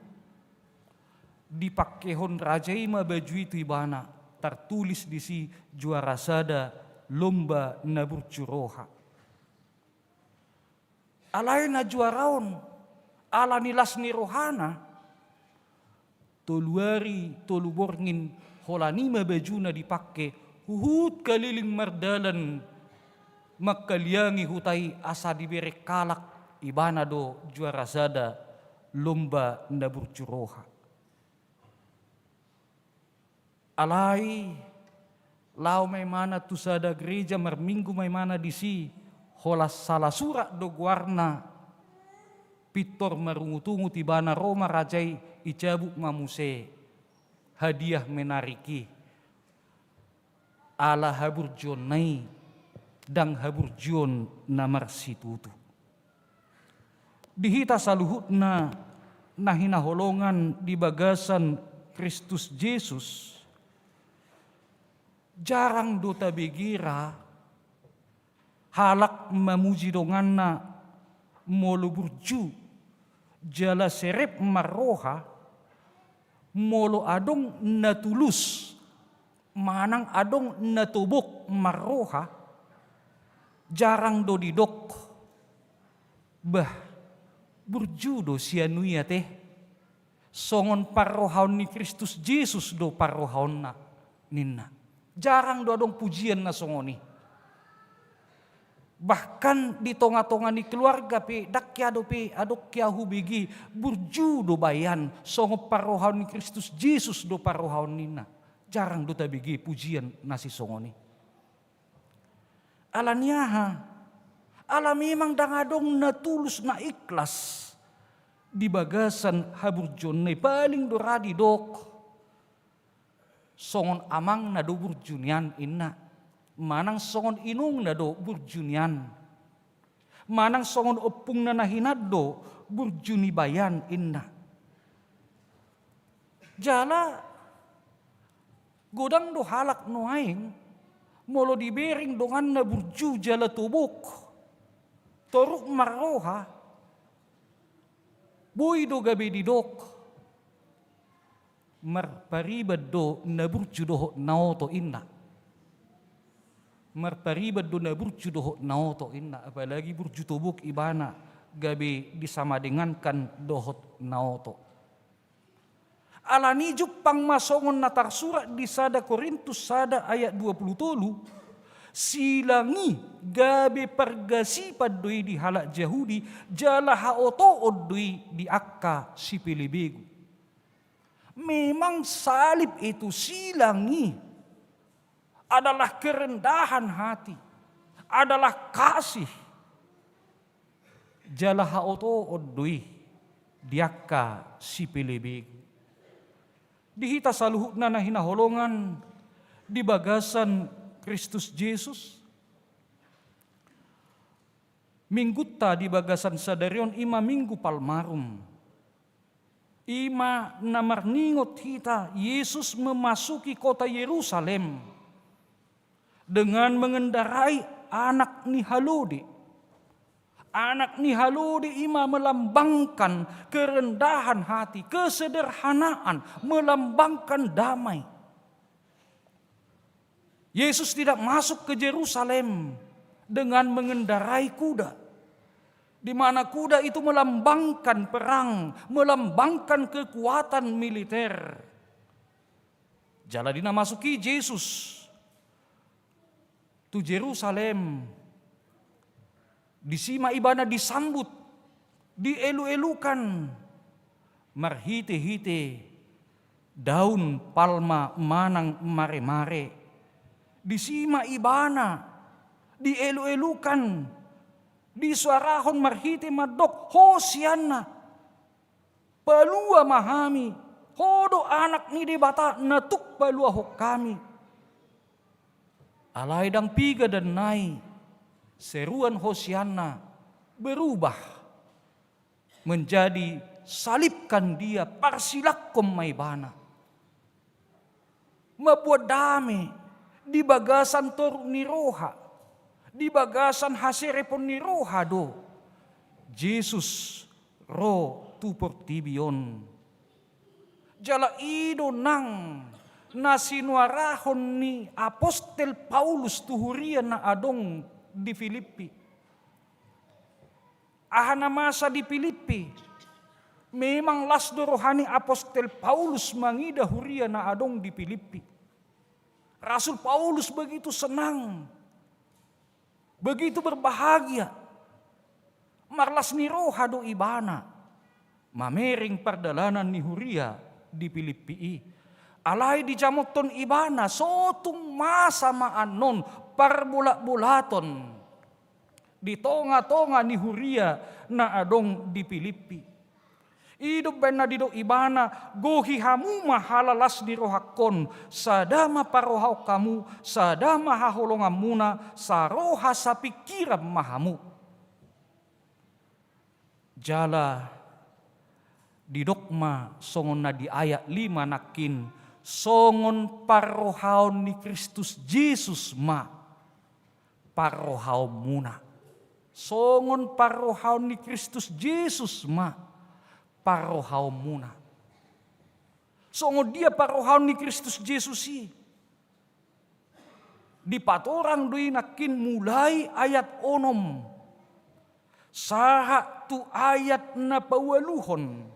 Dipangkehon raja i ma baju i tu ibana, tartulis disi juara sada lomba na burju roha. Alai na juara on, alani las ni rohana, tolu ari tolu borngin holan i ma bajuna dipangke, huhut kaliling mardalan mangkaliangi huta i asa dibereng halak ibana do juara sada lomba na burju roha. Alai laho ma ibana tu sada gereja, marminggu ma ibana disi, holan salah surat do goarna, pintor marungutungut ibana, ro ma raja i, dicabut ma muse hadiah menarik i. Ala haburjuonna i, ndang haburjuon na marsitutu. Di hita saluhutna na hinaholongan di bagasan Kristus Jesus, jarang do tabege ra halak mamuji donganna molo burju jala serep marroha, molo adong na tulus manang adong na tobok marroha, jarang do didok, bah, burju do sianu i ate, songon parrohaon ni Kristus Jesus do parrohaonna, ninna. Jarang do adong pujian na songon i. Bahkan di tonga-tonga ni keluarga pe, ndang hea dope, adong hea hubege, burju do baean, songon parrohaon ni Kristus Jesus do parrohaon, ninna. Jarang do tabege pujian na sisongon i. Ala ni aha? Ala memang ndang adong na tulus, na ikhlas di bagasan haburjuonna i. Paling do ra didok, songon amangna do burju nian, inna. Manang songon inongna do burju nian. Manang songon ompungna na hinan do burju ni baean, inna. Jala godang do halak nuaeng, molo dibereng donganna burju jala tobok, toruk marroha, boi do gabe didok, marpariban do na burju dohot na oto, inna. Marpariban do na burju dohot na oto, inna. Apalagi burju tobok ibana, gabe disamadengankan dohot na oto. Ala ni i jumpang ma songon na tarsurat di sada Korintus sada ayat dua pulu tolu, silang i gabe pargasipan do i di halak Jahudi, jala haotoon do i di angka sipelebegu. Memang salib itu, silang i, adalah kerendahan hati, adalah kasih. Jala haotoon do i di angka sipelebegu. Di hita saluhutna na hinaholongan di bagasan Kristus Jesus, Minggunta di bagasan sadari on i ma Minggu Palmarum. I ma na marningot hita Jesus memasuki kota Yerusalem dengan mengendarai anak ni halode. Anak ni halode i ma melambangkan kerendahan hati, kesederhanaan, melambangkan damai. Yesus tidak masuk ke Jerusalem dengan mengendarai kuda, di mana kuda itu melambangkan perang, melambangkan kekuatan militer. Jala di na masuk i Jesus tu Jerusalem, disi ma ibana disambut, dielu-elukan marhite-hite daun palma manang mare-mare. Disi ma ibana dielu-elukan, disuarahon marhite mandok, Hosianna! Palua ma hami, ho do Anak ni Debata na tuk paluahon hami. Alai ndang piga dannai seruan Hosianna berubah menjadi salibkan Dia, parsilakhon ma ibana. Mambuat dame di bagasan toru ni roha, di bagasan haserepon ni roha do Jesus ro tu portibi on. Jala i do nang na sinuarahon ni apostel Paulus tu huria na adong di Filippi. Aha na masa di Pilippi? Memang las do roha ni apostel Paulus mangida huria na adong di Pilippi. Rasul Paulus begitu senang, begitu berbahagia. Marlas ni roha do ibana mamereng pardalanan ni huria di Pilippi i. Alai dijamothon ibana so tung masa ma annon parbolatbolaton di tongatonga ni huria na adong di Pilippi. I do umbaen na didok ibana, gohi hamu ma halalas ni rohangkon, sada ma parrohaon hamu, sada ma haholonganmuna, saroha sapingkiran ma hamu. Jala didok ma songon na di ayat lima nangkin, songon parrohaon ni Kristus Jesus ma parrohaonmuna. Songon parrohaon ni Kristus Jesus ma parrohaonmuna. Songon dia parrohaon ni Kristus Jesus i? Dipatorang do i nangkin mulai ayat onom sahat tu ayat na paualuhon.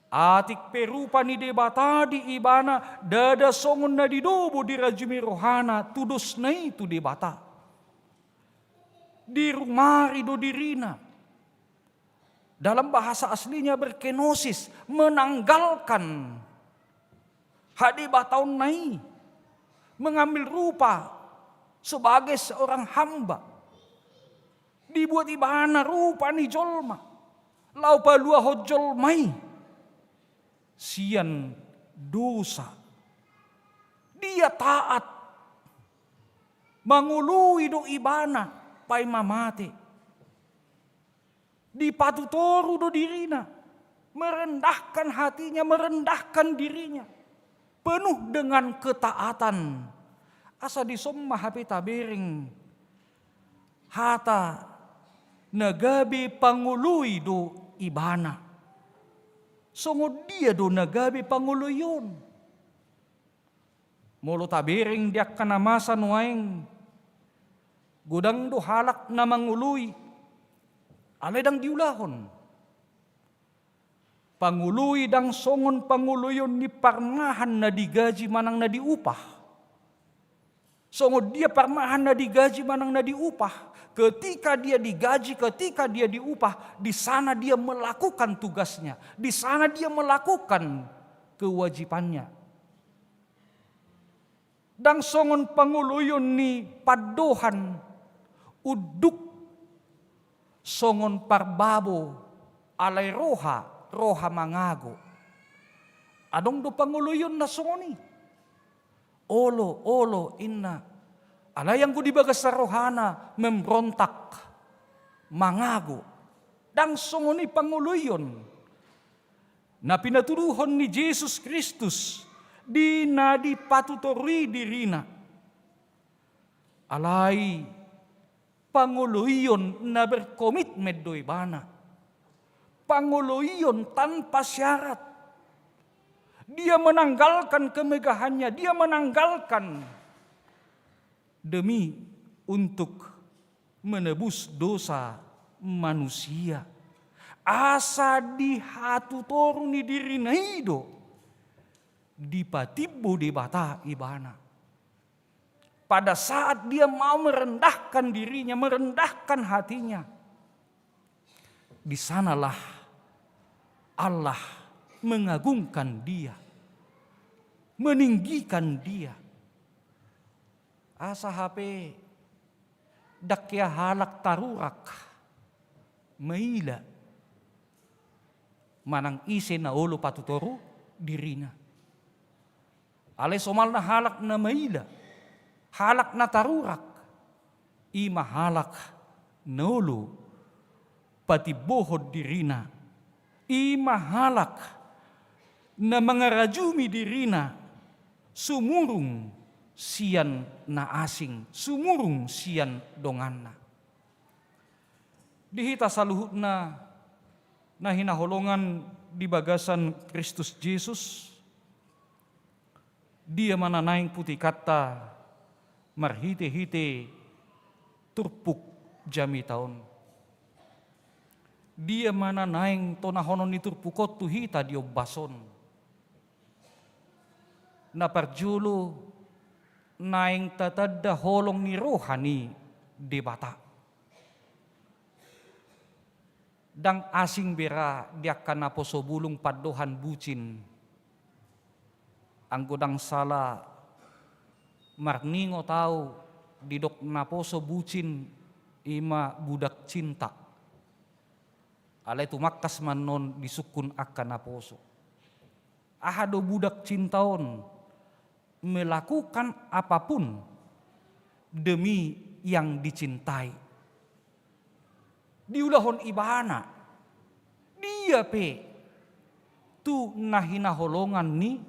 Atik pe rupa ni Debata di ibana, ndada songon na didobo dirajumi rohana tu dosna i tu Debata. Dirumari do dirina. Dalam bahasa aslinya berkenosis, menanggalkan hadebataonna i, mengambil rupa sebagai seorang hamba. Dibuat ibana rupa ni jolma, laho paluahon jolma i sian dosa. Dia taat, mangoloi do ibana paima mate. Dipatutoru do dirina, merendahkan hatinya, merendahkan dirinya, penuh dengan ketaatan. Asa dison ma hape tabereng hata na gabe pangoloi do ibana. Songon dia do na gabe pangoloi on? Molo tabereng di angka na masa nuaeng, godang do halak na mangoloi, alai ndang diulahon. Pangoloi ndang songon pangoloion ni parmahan na digaji manang na diupah. Songon dia parmahan na digaji manang na diupah? Ketika dia digaji, ketika dia diupah, di sana dia melakukan tugasnya, di sana dia melakukan kewajibannya. Ndang songon pangoloion ni pandohan unduk songon parbabo, alai roha, roha mangago. Adong do pangoloion na songon i. Olo, olo, inna, Alai anggo di bagasan rohana memberontak, mangago, ndang songon i pangoloion na pinatuduhon ni Jesus Kristus di na dipatutorui dirina. Alai pangoloion na berkomitmen do ibana. Pangoloion tanpa syarat. Dia menanggalkan kemegahannya, dia menanggalkan demi untuk menebus dosa manusia. Asa di hatutoru ni dirina i do dipatimbo Debata ibana. Pada saat dia mau merendahkan dirinya, merendahkan hatinya, di sanalah Allah mengagungkan dia, meninggikan dia. Asa hape ndang hea halak tarurak maila manang ise na olo patutoru dirina. Alai somalna halak na maila, halak na tarurak, i ma halak na olo patimbohon dirina, i ma halak na mangarajumi dirina sumurung sian na asing, sumurung sian donganna. Di hita saluhutna na hinaholongan di bagasan Kristus Jesus, dia ma na naeng putikanta marhitehite turpuk jamita on? Dia ma na naeng tonahonon ni turpuk on tu hita di ombas on? Na parjolo, naeng tatanda holong ni roha ni Debata. Ndang asing be ra di angka naposo bulung pandohan bucin. Anggo ndang sala marningot au, didok naposo bucin i ma budak cinta. Alai tumangkas ma annon disungkun angka naposo. Aha do budak cinta on? Melakukan apapun demi yang dicintai. Diulahon ibana dia pe tu na hinaholongan ni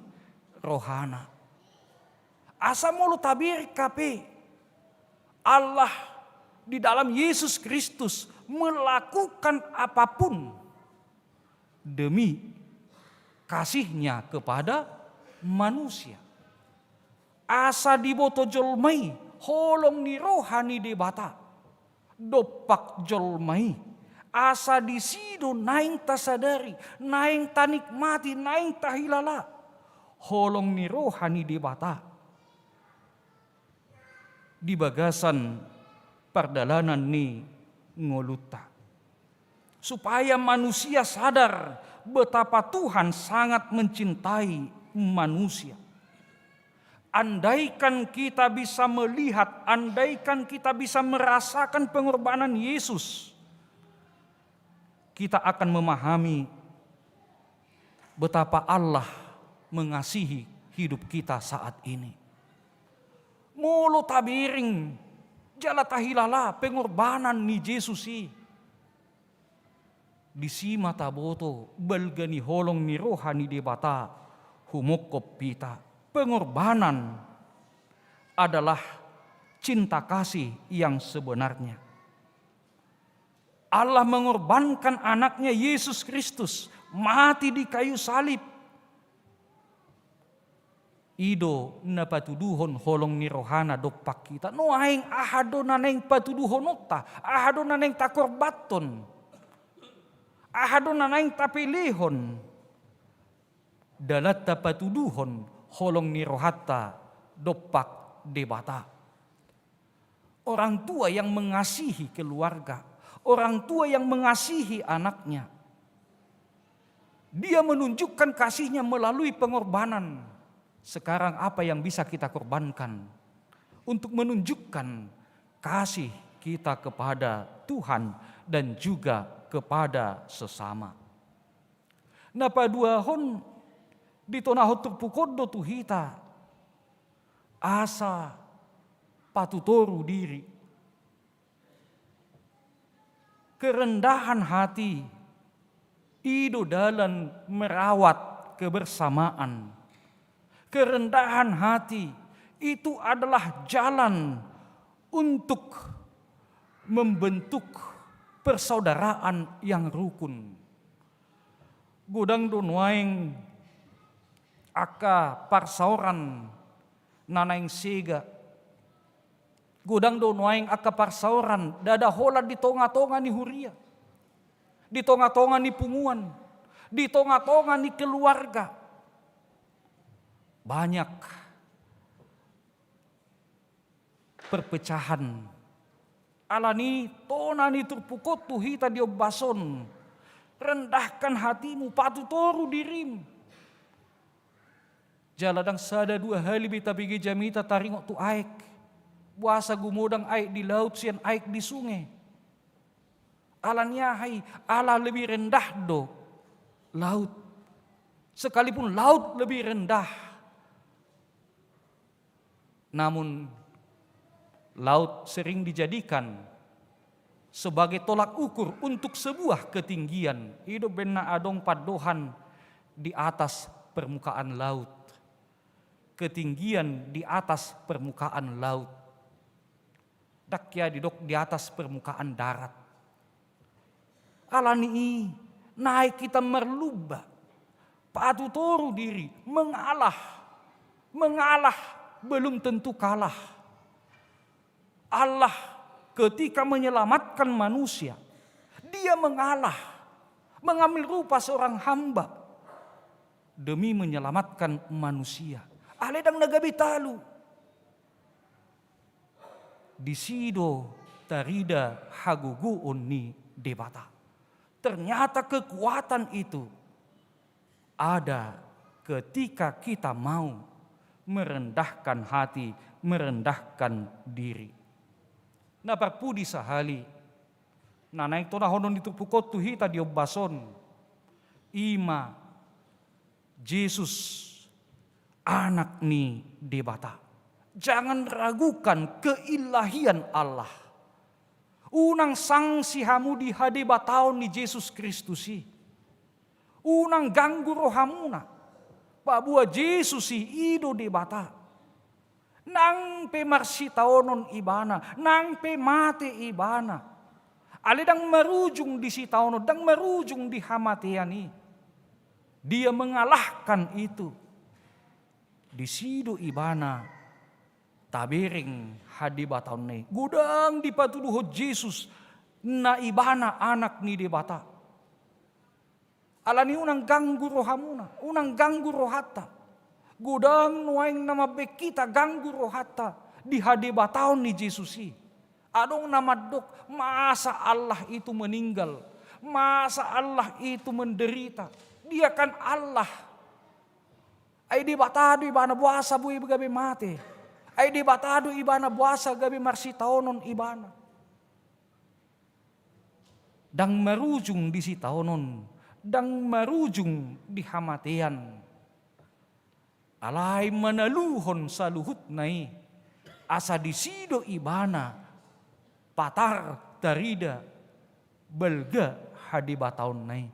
rohana. Asa molo tabereng hape, Allah di dalam Yesus Kristus melakukan apapun demi kasihnya kepada manusia. Asa diboto jolma i holong ni roha ni Debata dompak jolma i. Asa disi do naeng tasadari, naeng tanikmati, naeng tahilala holong ni roha ni Debata di bagasan pardalanan ni ngolunta. Supaya manusia sadar betapa Tuhan sangat mencintai manusia. Andaikan kita bisa melihat, andaikan kita bisa merasakan pengorbanan Yesus, kita akan memahami betapa Allah mengasihi hidup kita saat ini. Molo tabereng jala tahilala pengorbanan ni Jesus i, disi ma taboto balga ni holong ni roha ni Debata humongkop hita. Pengorbanan adalah cinta kasih yang sebenarnya. Allah mengorbankan anaknya Yesus Kristus mati di kayu salib. I do na patuduhon holong ni rohana dompak hita. Nuaeng aha do na naeng patuduhononta, aha do na naeng takorbanhon, aha do na naeng tapelehon, dalanta patuduhon holong ni rohanta dompak Debata. Orang tua yang mengasihi keluarga, orang tua yang mengasihi anaknya, dia menunjukkan kasihnya melalui pengorbanan. Sekarang apa yang bisa kita korbankan untuk menunjukkan kasih kita kepada Tuhan dan juga kepada sesama? Na paduahon, ditonahon turpuk on do tu hita asa patutoru diri. Kerendahan hati i do dalan merawat kebersamaan. Kerendahan hati itu adalah jalan untuk membentuk persaudaraan yang rukun. Godang do nuaeng angka parsaoran na naeng sega. Godang do nuaeng angka parsaoran ndada holan di tonga-tonga ni huria, di tonga-tonga ni punguan, di tonga-tonga ni keluarga. Banyak perpecahan. Alani tona ni turpuk on tu hita di ombas on. Rendahkan hatimu, patutoru dirim. Jala ndang sada dua hali be tabege jamita taringot tu aek. Boasa gumodang aek di laut sian aek di sunge. Alani aha i, ala lebih rendah do laut. Sekalipun laut lebih rendah, namun laut sering dijadikan sebagai tolak ukur untuk sebuah ketinggian. I do umbahen na adong pandohan di atas permukaan laut. Ketinggian di atas permukaan laut. Ndang hea didok di atas permukaan darat. Alani i, naeng hita marlumba, patutoru diri, mengalah. Mengalah belum tentu kalah. Allah ketika menyelamatkan manusia, Dia mengalah, mengambil rupa seorang hamba demi menyelamatkan manusia. Alai ndang na gabe talu. Disi do tarida hagogoon ni Debata. Ternyata kekuatan itu ada ketika kita mau merendahkan hati, merendahkan diri. Na parpudi sahali, na naeng tonahonon ni turpuk on tu hita di ombas on, i ma Jesus, Anak ni Debata. Jangan ragukan keilahian Allah. Unang sangsi hamu di hadebataon ni Jesus Kristus i. Unang ganggu rohamuna, paboa Jesus i, i do Debata. Nang pe marsitaonon Ibana, nang pe mate Ibana, alai ndang marujung di sitaonon, ndang marujung di hamatean i. Dia mengalahkan itu. Disi do Ibana tabereng hadebataonna i. Godang dipatuduhon Jesus na Ibana Anak ni Debata. Alani unang ganggu rohamuna, unang ganggu rohanta. Godang nuaeng na mambaen hita ganggu rohanta di hadebataon ni Jesus i. Adong na mandok, masa Allah itu meninggal, masa Allah itu menderita. Dia kan Allah. Ai Debata do Ibana, boasa boi gabe mate. Ai Debata do Ibana, boasa gabe marsitaonon Ibana. Ndang marujung di sitaonon, ndang marujung di hamatean. Alai manaluhon saluhutna i, asa disi do Ibana patar tarida balga hadebataonna i.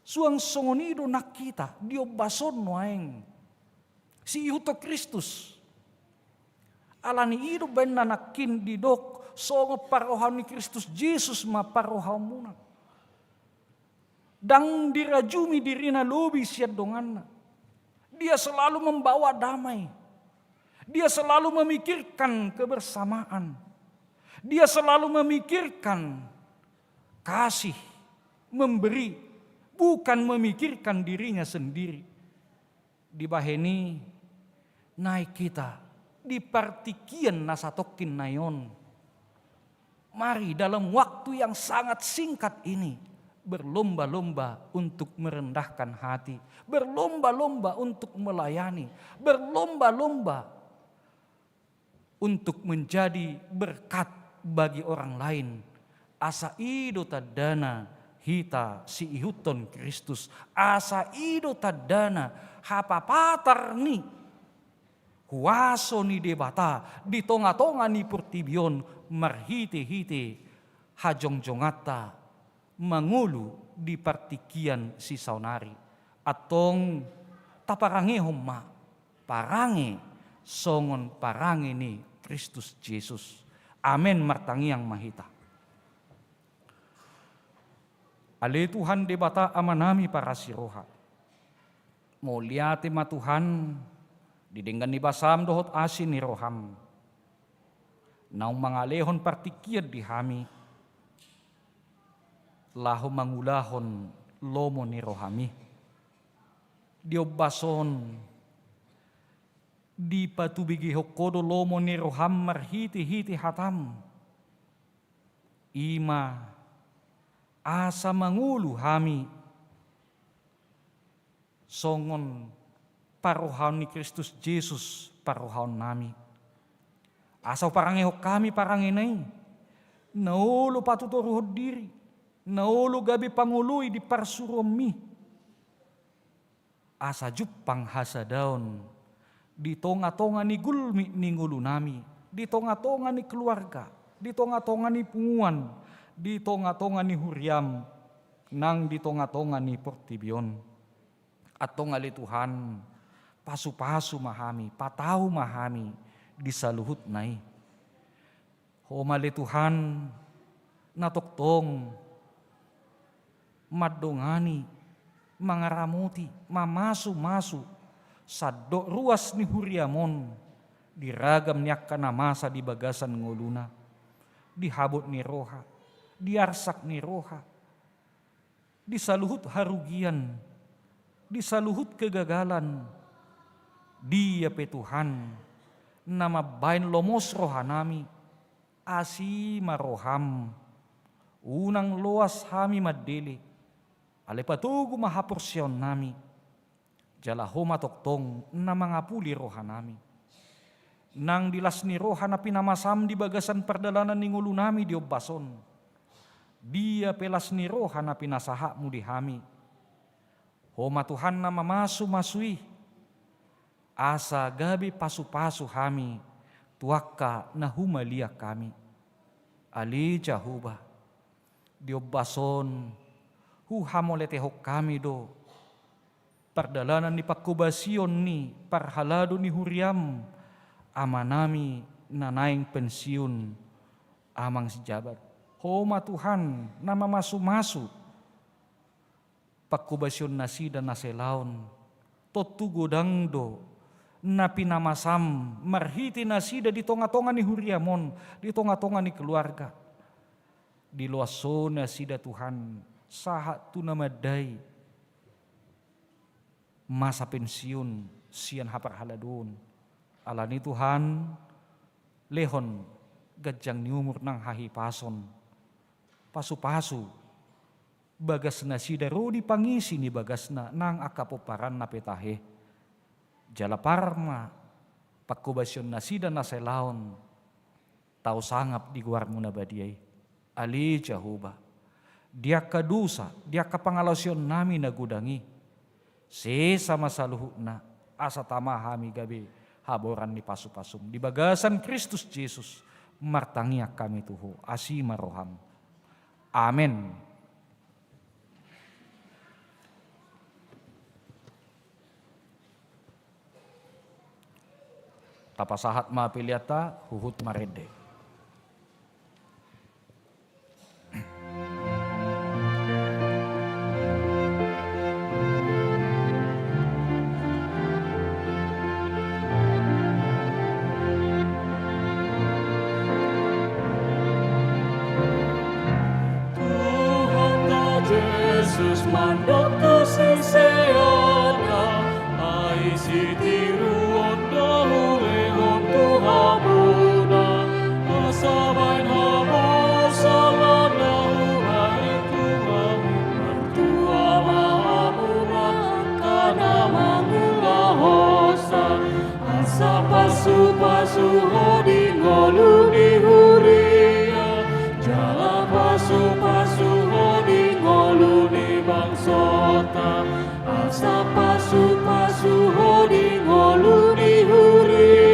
Suang songon i do nang hita di ombas on nuaeng. Siihuthon Kristus. Alani i do umbahen na nangkin didok songon parrohaon ni Kristus Jesus ma parrohaonmuna. Ndang dirajumi dirina lobi sian donganna. Dia selalu membawa damai. Dia selalu memikirkan kebersamaan. Dia selalu memikirkan kasih, memberi, bukan memikirkan dirinya sendiri. Dibahen i, naeng hita di partingkian na satongkin nai on. Mari dalam waktu yang sangat singkat ini berlomba-lomba untuk merendahkan hati, berlomba-lomba untuk melayani, berlomba-lomba untuk menjadi berkat bagi orang lain. Asa i do tandana hita siihuthon Kristus. Asa i do tandana hapapatar ni huaso ni Debata di tonga-tonga ni portibi on marhite-hite hajongjonganta mangolu di partingkian sisaonari. Antong taparangehon ma parange songon parange ni Kristus Jesus. Amen. Martangiang ma hita. Ale Tuhan Debata Amanami parasi roha, mauliate ma Tuhan, di denggan ni basam dohot asi ni roham, naung mangalehon partingkian di hami, laho mangulahon lomo ni rohami. Di ombas on, dipatubegehon Ho do lomo ni roham marhite-hite hatam. I ma asa mangolu hami songon parrohaon ni Kristus Jesus parrohaonnami. Asa huparangehon hami parangena i, na olo patutoruhon diri, na olo gabe pangoloi di parsuruonmi. Asa jumpang hasadaon di tonga-tonga ni gulmit ni ngolunami, di tonga-tonga ni keluarga, di tonga-tonga ni punguan, di tonga-tonga ni huriam, nang di tonga-tonga ni portibi on. Antong ale Tuhan, pasu-pasu ma hami, patau ma hami di saluhutna i. Ho ma ale Tuhan, na tongtong mandongani, mangaramoti, mamasu-masu sandok ruas ni huriam on di ragam ni angka na masa di bagasan ngoluna, di habot ni roha, di arsak ni roha, di saluhut harugian, di saluhut kegagalan. Dia pe Tuhan, na mambahen lomos rohanami, asi ma roham. Unang loas hami mandele, alai patogu ma haporseaonnami. Jala Ho ma tongtong na mangapuli rohanami. Nang di las ni roha na pinamasam di bagasan pardalanan ni ngolunami di ombas on, dia pe las ni roha na pinasahatmu di hami, Ho ma Tuhan na mamasu-masu i, asa gabe pasu-pasu hami tu angka na humaliang hami. Ale Jahowa, di ombas on huhamoletehon hami do pardalanan ni panghobasion ni parhalado ni huriam, amanami na naeng pensiun, Amang Sijabat. Ho ma Tuhan na mamasu-masu panghobasion nasida na salaon. Tontu godang do na pinamasam marhite nasida di tonga-tonga ni huriam on, di tonga-tonga ni keluarga. Diloas Ho nasida Tuhan, sahat tu na mandai masa pensiun sian haparhaladoon. Alani Tuhan, lehon ganjang ni umur nang hahipason. Pasu-pasu bagas nasida ro di pangisi ni bagasna nang angka pomparanna pe tahe. Jala par ma panghobasion nasida na salaon tau sangap di goarmu na badia i. Ale Jahowa, di angka dosa, di angka pangalaosionnami na godang i, sesa ma saluhutna, asa tama hami gabe haboran ni pasu-pasum. Di bagasan Kristus Jesus martangiang hami tu Ho, asi ma roham. Amen. Tapasahat ma peleanta, huhut marende. Tuhanta Jesus mandok tu siseanna, ai sitiruon do hulehon tu hamuna, asa baen hamu salam na hubaen tu hamu. Martua ma hamu angka na mangulahonsa, asa pasu-pasu Ho di ngolu ni huria, jala pasu-pasu Ho di ngolu ni bangsota, asa pasu-pasu Ho di ngolu ni huria.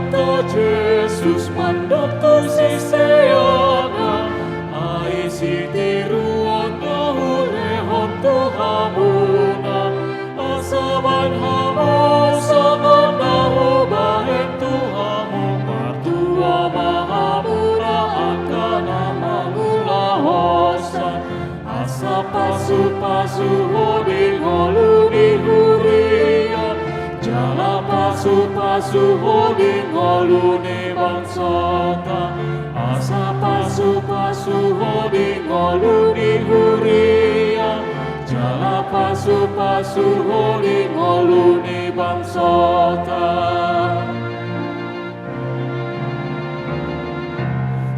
Hita Jesus mandok tu siseanna, ai sitiruon na hulehon tu hamuna, asa baen hamu songon na hubaen tu hamu. Martua ma hamu angka na mangulahonsa. Asa pasupasu ho di ngolu ni huria, jala pasupasu ho di ngolu ni bangsota. Asa pasupasu ho di ngolu ni huria, jala pasupasu ho di ngolu ni bangsota.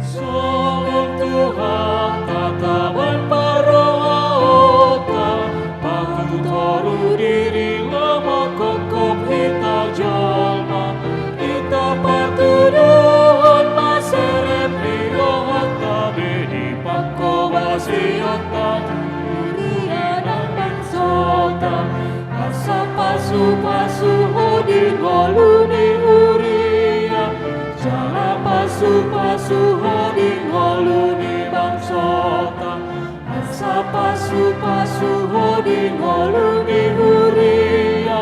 Songon Tuhanta tabaen parrohaonta, patutoru diri laho manghophop hita jolma. Hita patuduhon ma serep ni rohanta be di panghobasionta tu huria nang bangsota. Asa pasupasu ho di ngolu ni huria, jala pasupasu ho di ngolu ni bangsota. Asa pasupasu ho di ngolu ni huria,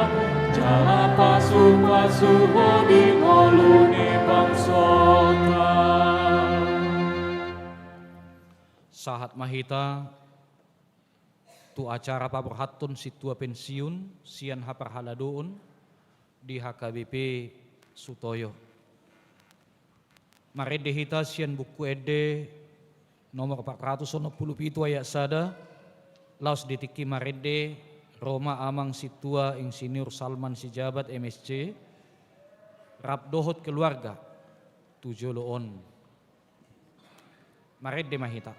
jala pasupasu ho di ngolu ni bangsota. Sahat ma hita tu acara paborhathon sintua pensiun sian haparhaladoon di H K B P Sutoyo. Marende hita sian Buku Ende nomor empat ratus onom pulu pitu ayat sada, laos di tingki marende ro ma Amang Sintua Insinyur Salman Sijabat, M Sc, rap dohot keluarga tu jolo on. Marende ma hita.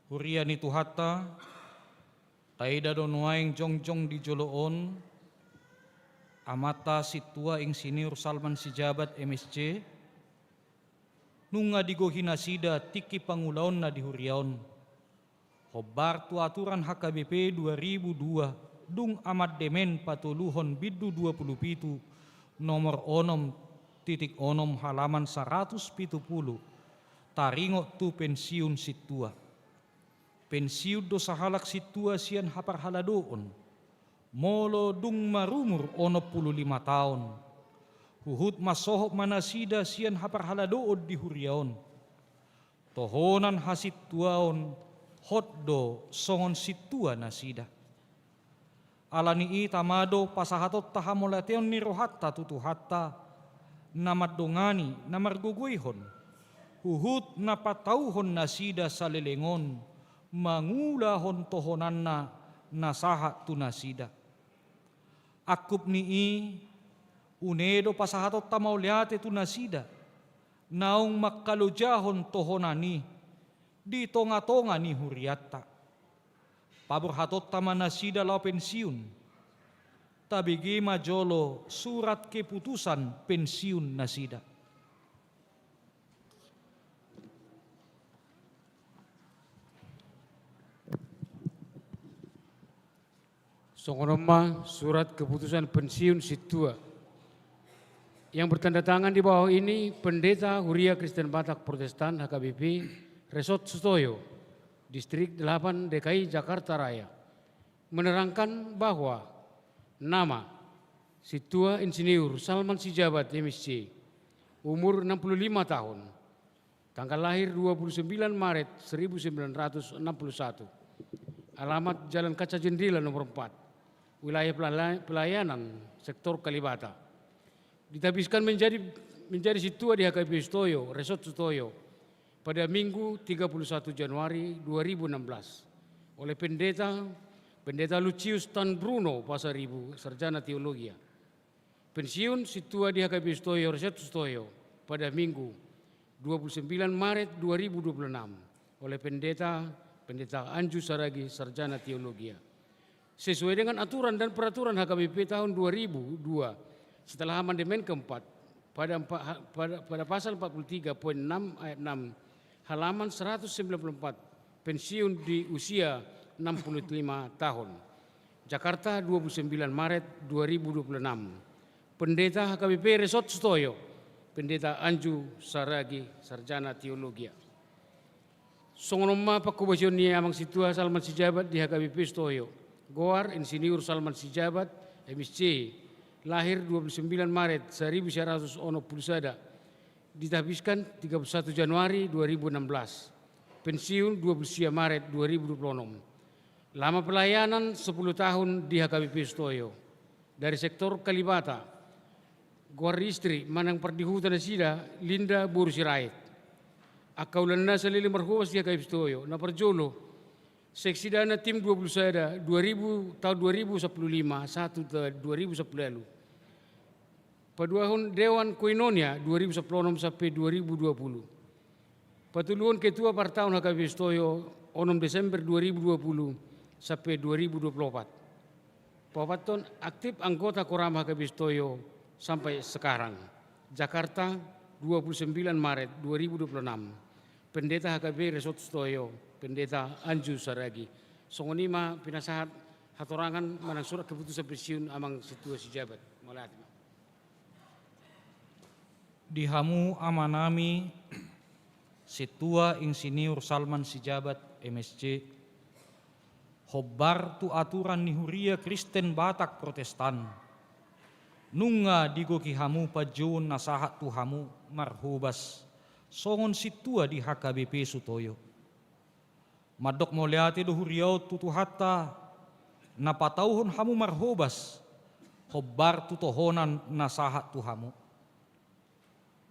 Huria ni Tuhanta, taida do nuaeng jongjong di jolo on Amanta Sintua Insinyur Salman Sijabat, M Sc, nunga digohi nasida tingki pangulaonna di huria on. Hombar tu aturan H K B P dua ribu dua, dung amandemen patoluhon bindu dua pulu pitu, nomor onom titik onom, halaman saratus pitu pulu, taringot tu pensiun sintua. Pensiun do sahalak sintua sian haparhaladoon, molo dung marumur onom pulu lima taon. Huhut mansohot ma nasida sian haparhaladoon di huria on. Tohonan hasintuaon hot do songon sintua nasida. Ala ni i tama do pasahatonta hamauliateon ni rohanta tu Tuhanta, na mandongani, na margogoihon, huhut na patauhon nasida saleleng on, mangulahon tohonanna na sahat tu nasida. Angkup ni i, une do pasahatonta mauliate tu nasida, naung mangkalojahon tohonan i di tongatonga ni hurianta. Paborhatonta ma nasida laho pensiun. Tabege ma jolo surat keputusan pensiun nasida. Songon on ma surat keputusan pensiun sintua. Yang bertanda tangan di bawah ini Pendeta Huria Kristen Batak Protestan, H K B P, Resort Sutoyo, Distrik delapan D K I Jakarta Raya, menerangkan bahwa nama, Sintua Insinyur Salman Sijabat, M Sc, umur enam puluh lima tahun, tanggal lahir dua puluh sembilan Maret seribu sembilan ratus enam puluh satu, alamat Jalan Kaca Jendela nomor empat, wilayah pelala-, pelayanan sektor Kalibata. Ditabiskan menjadi, menjadi sintua di H K B P Sutoyo, Resort Sutoyo, pada Minggu tiga puluh satu Januari dua ribu enam belas oleh Pendeta, Pendeta Lucius Tan Bruno Pasaribu, Sarjana Teologia. Pensiun sintua di H K B P Sutoyo, Resort Sutoyo, pada Minggu dua puluh sembilan Maret dua ribu dua puluh enam oleh Pendeta, Pendeta Anju Saragi, Sarjana Teologia. Sesuai dengan aturan dan peraturan H K B P tahun dua ribu dua, setelah amandemen keempat, pada empa-, ha-, pada, pada pasal empat puluh tiga poin enam ayat enam, halaman seratus sembilan puluh empat, pensiun di usia enam puluh lima tahun. Jakarta, dua puluh sembilan Maret dua ribu dua puluh enam. Pendeta H K B P Resort Sutoyo, Pendeta Anju Saragi, Sarjana Teologia. Songon on ma panghobasion ni Amang Sintua Salman Sijabat di H K B P Sutoyo. Goar Insinyur Salman Sijabat, M Sc, lahir dua puluh sembilan Maret seribu sembilan ratus onom puluh sada, ditabiskan tiga puluh satu Januari dua ribu enam belas, pensiun dua puluh sia Maret dua ribu dua puluh onom. Lama pelayanan sepuluh tahun di H K B P Sutoyo. Dari sektor Kalibata, goar istri manang pardihuta nasida Linda boru Sirait. Angka ulanna saleleng marhobas di H K B P Sutoyo, na parjolo, seksi dana tim dua puluh sada, dua ribu, tahun dua ribu sampulu lima, satu ta-, dua ribu sampulu ualu. Paduahon Dewan Koinonia dua ribu sampulu onom sampe dua ribu dua puluh. Patoluhon Ketua Partahun H K B P Sutoyo, onom Desember dua ribu dua puluh sampe dua ribu dua puluh opat. Paopathon aktif anggota Korama H K B P Sutoyo sampai sekarang. Jakarta, dua puluh sembilan Maret dua ribu dua puluh enam. Pendeta H K B P Resort Sutoyo, Pendeta Anju Saragi. Songon i ma pinasahat hatorangan manang surat keputusan pensiun Amang Sintua Sijabat. Mauliate ma. Di hamu amanami, Sintua Insinyur Salman Sijabat, M Sc, hombar tu aturan ni Huria Kristen Batak Protestan, nunga digoki hamu panjouon na sahat tu hamu marhobas songon sintua di H K B P Sutoyo. Mandok mauliate do huria on tu Tuhanta, na patauhon hamu marhobas, hombar tu tohonan na sahat tu hamu.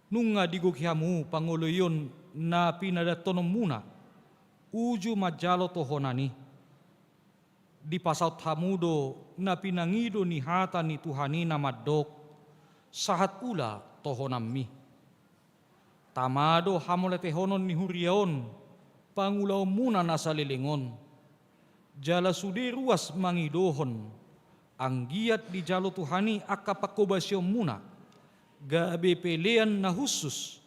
Nunga digoki hamu pangoloion na pinadanhononmuna, uju manjalo tohonan i. Dipasaut hamu do na pinangido ni hata ni Tuhan i na mandok, sahat ula tohonanmi. Tama do hamauliatehonon ni huria on pangulaonmuna na saleleng on. Jala sude ruas mangidohon, anggiat dijalo Tuhan i angka panghobasionmuna, gabe pelean na hushus,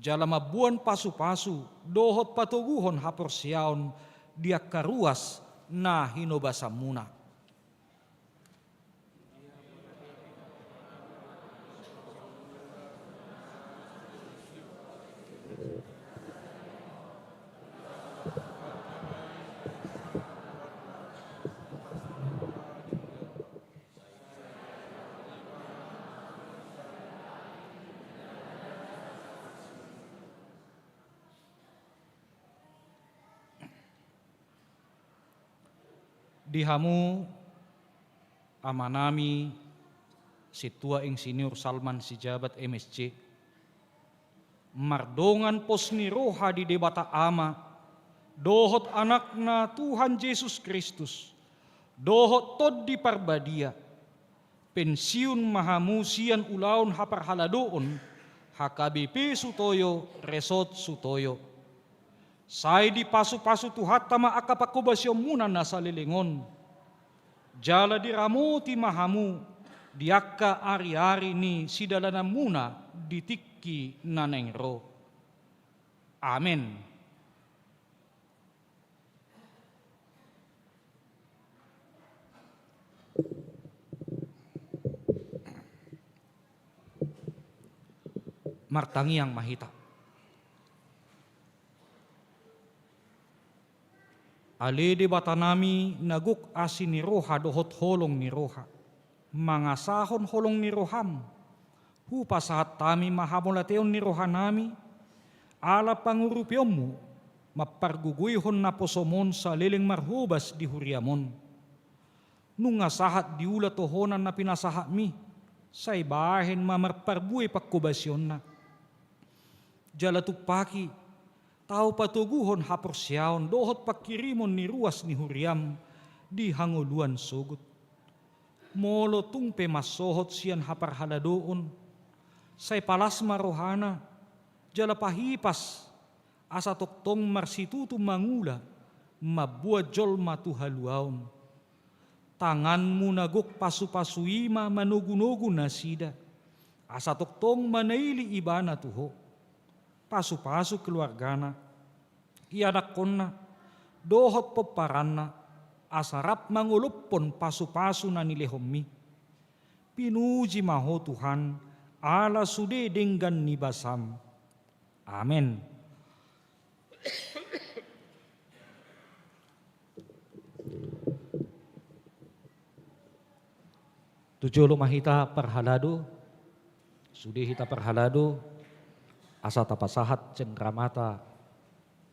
jala mamboan pasupasu dohot patoguhon haporseaon di angka ruas na hinobasanmuna. Di hamu amanami Sintua Insinyur Salman Sijabat, M Sc, mardongan pos ni roha di Debata Ama dohot Anakna Tuhan Jesus Kristus dohot Tondi Parbadia, pensiun ma hamu sian ulaon haparhaladoon H K B P Sutoyo, Resort Sutoyo. Sai dipasupasu Tuhanta ma angka panghobasionmuna na saleleng on. Jala diramoti ma hamu di angka ariari ni sidalananmuna di tingki na naeng ro. Amen. Martangiang ma hita. Ale Debatanami na gok asi ni roha dohot holong ni roha. mangasahon holong ni roham, hupasahat hami ma hamauliateon ni rohanami, ala pangurupionmu, mampargogoihon naposomon saleleng marhobas di huriam on. Nunga sahat diula tohonan na pinasahatmi, sai bahen ma marparbue panghobasionna. Jala tumpaki, tau patoguhon haporseaon dohot panghirimon ni ruas ni huriam di hangoluan sogot. Molo tung pe mansohot sian haparhaladoon, sai palas ma rohana, jala pahipas, asa tongtong marsitutu mangula, mamboan jolma tu haluaon. Tanganmu na gok pasupasu i ma manogunogu nasida, asa tongtong manaili ibana tu Ho. Pasupasu keluargana, ianakkonna, dohot pomparanna, asa rap mangolophon pasupasu na nilehonmi. Pinuji ma Ho Tuhan, ala sude denggan ni basam. Amen. Tu jolo ma hita parhalado, sude hita parhalado, asa tapasahat cengkramata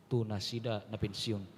tu nasida na pensiun.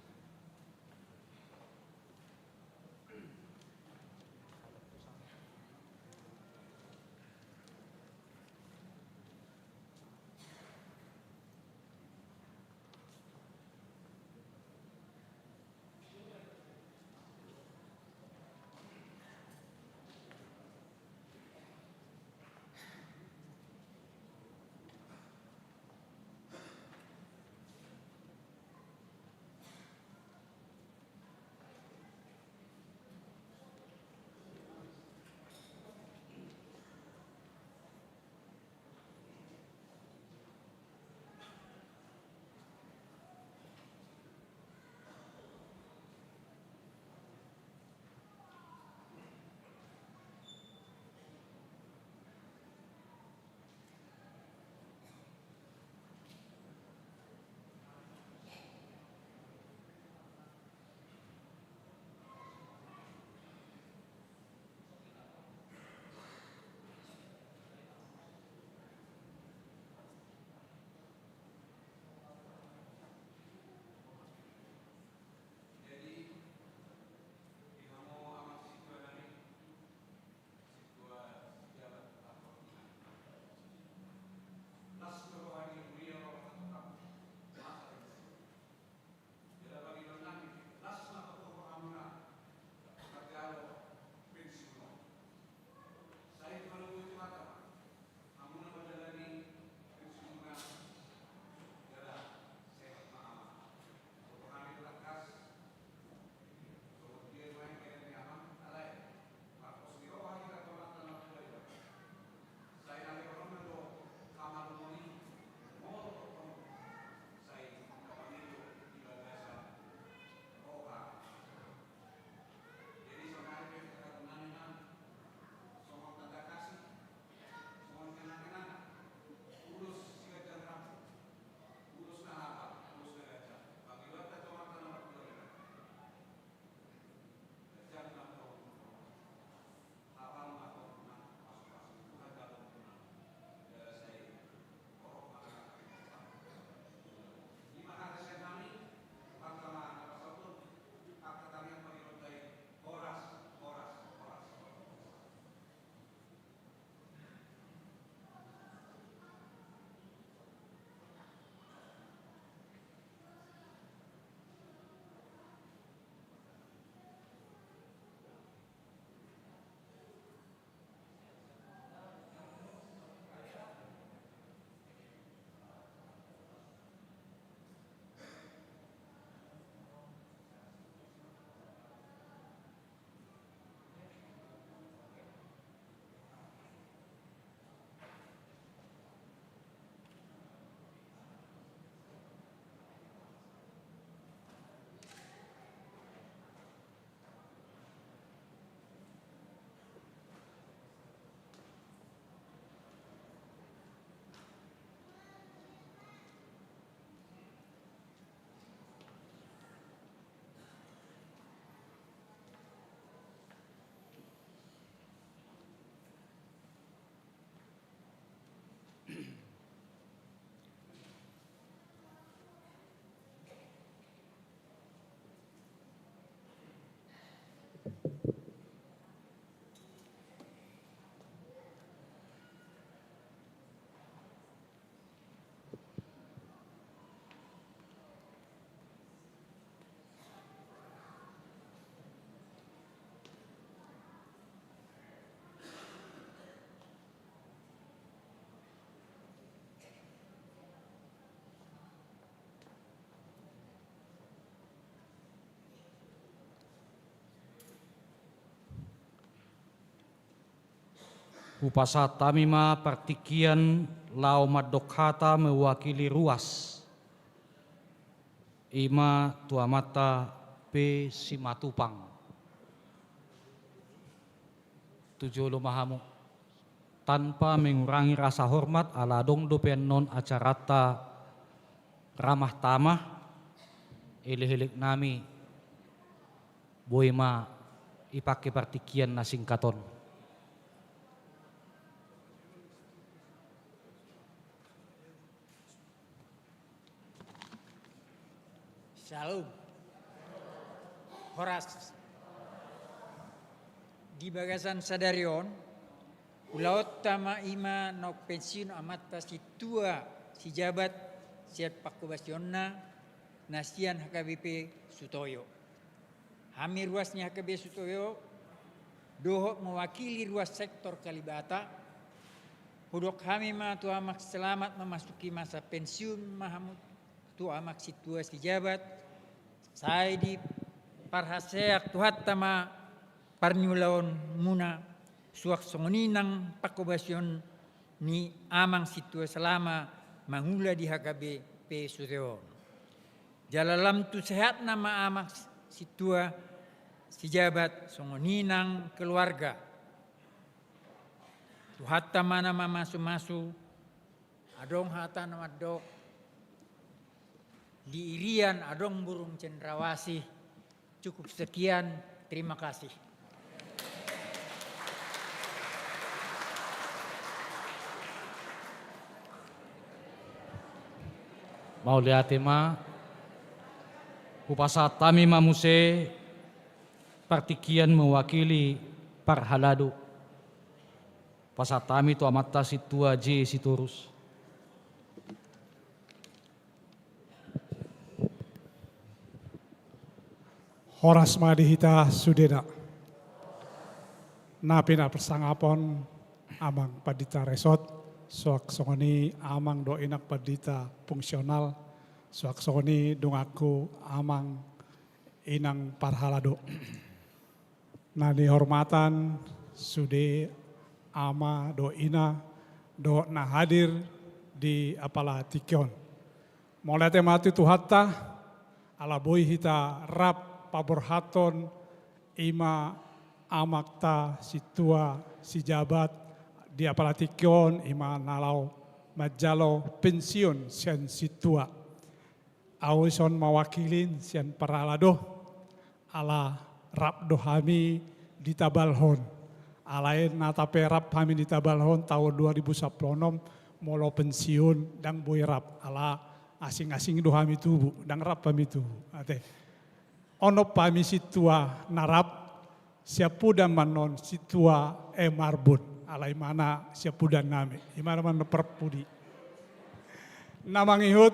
Hupasahat hami ma partingkian laho mandok hata mewakili ruas, i ma tu amanta P. Simatupang. Tu jolo ma hamu. Tanpa mengurangi rasa hormat, ala adong dope annon acaranta ramah tamah, elek-elek nami, boi ma ipake partingkian na singkat on. Shalom. Horas. Di bagasan sadari on, ulaonta ma i ma naung pensiun amanta sintua sijabat sian pangkobasionna na sian H K B P Sutoyo. Hami ruas ni H K B P Sutoyo dohot mewakili ruas sektor Kalibata, hudok hami ma tu amak selamat memasuki masa pensiun ma hamu tu amak sintua sijabat, sai diparhaseang Tuhanta ma parniulaonmuna, suang songon i nang pangkobasion ni amang sintua selama mangula di H K B P Sutoyo on. Jala lam tu sehatna ma amang sintua sijabat songon i nang keluarga. Tuhanta ma na mamasu-masu, adong hata na mandok, di irian adong burung cendrawasih. Cukup sekian, terima kasih. Mauliate ma. Hupasahat hami ma muse partingkian mewakili parhalado. Pasahat hami tu amanta sintua J. Sitorus. Horas ma di hita sudena. Na pinarsangapon amang pandita resort, suang songon i amang dohot inang pandita fungsional, suang songon i donganku amang inang parhalado. Na nihormatan sude ama dohot ina dohot na hadir di apala tingki on. Mauliate ma tu Tuhanta, ala boi hita rap paborhathon i ma amanta sintua sijabat di apala tingki on, i ma na laho manjalo pensiun sian sintua. Ahu dison mawakili sian parhalado, ala rap do hami ditabalhon. Alai nata pe rap hami ditabalhon taon dua ribu sampulu onom, molo pensiun ndang boi rap, ala asing-asing do hami tubu, ndang rap hami tubu. Ate. Onom hami sintua na rap, siampudan ma annon sintua E. Marbun, ala i ma na siampudan nami, i ma na annon parpudi. Na mangihut,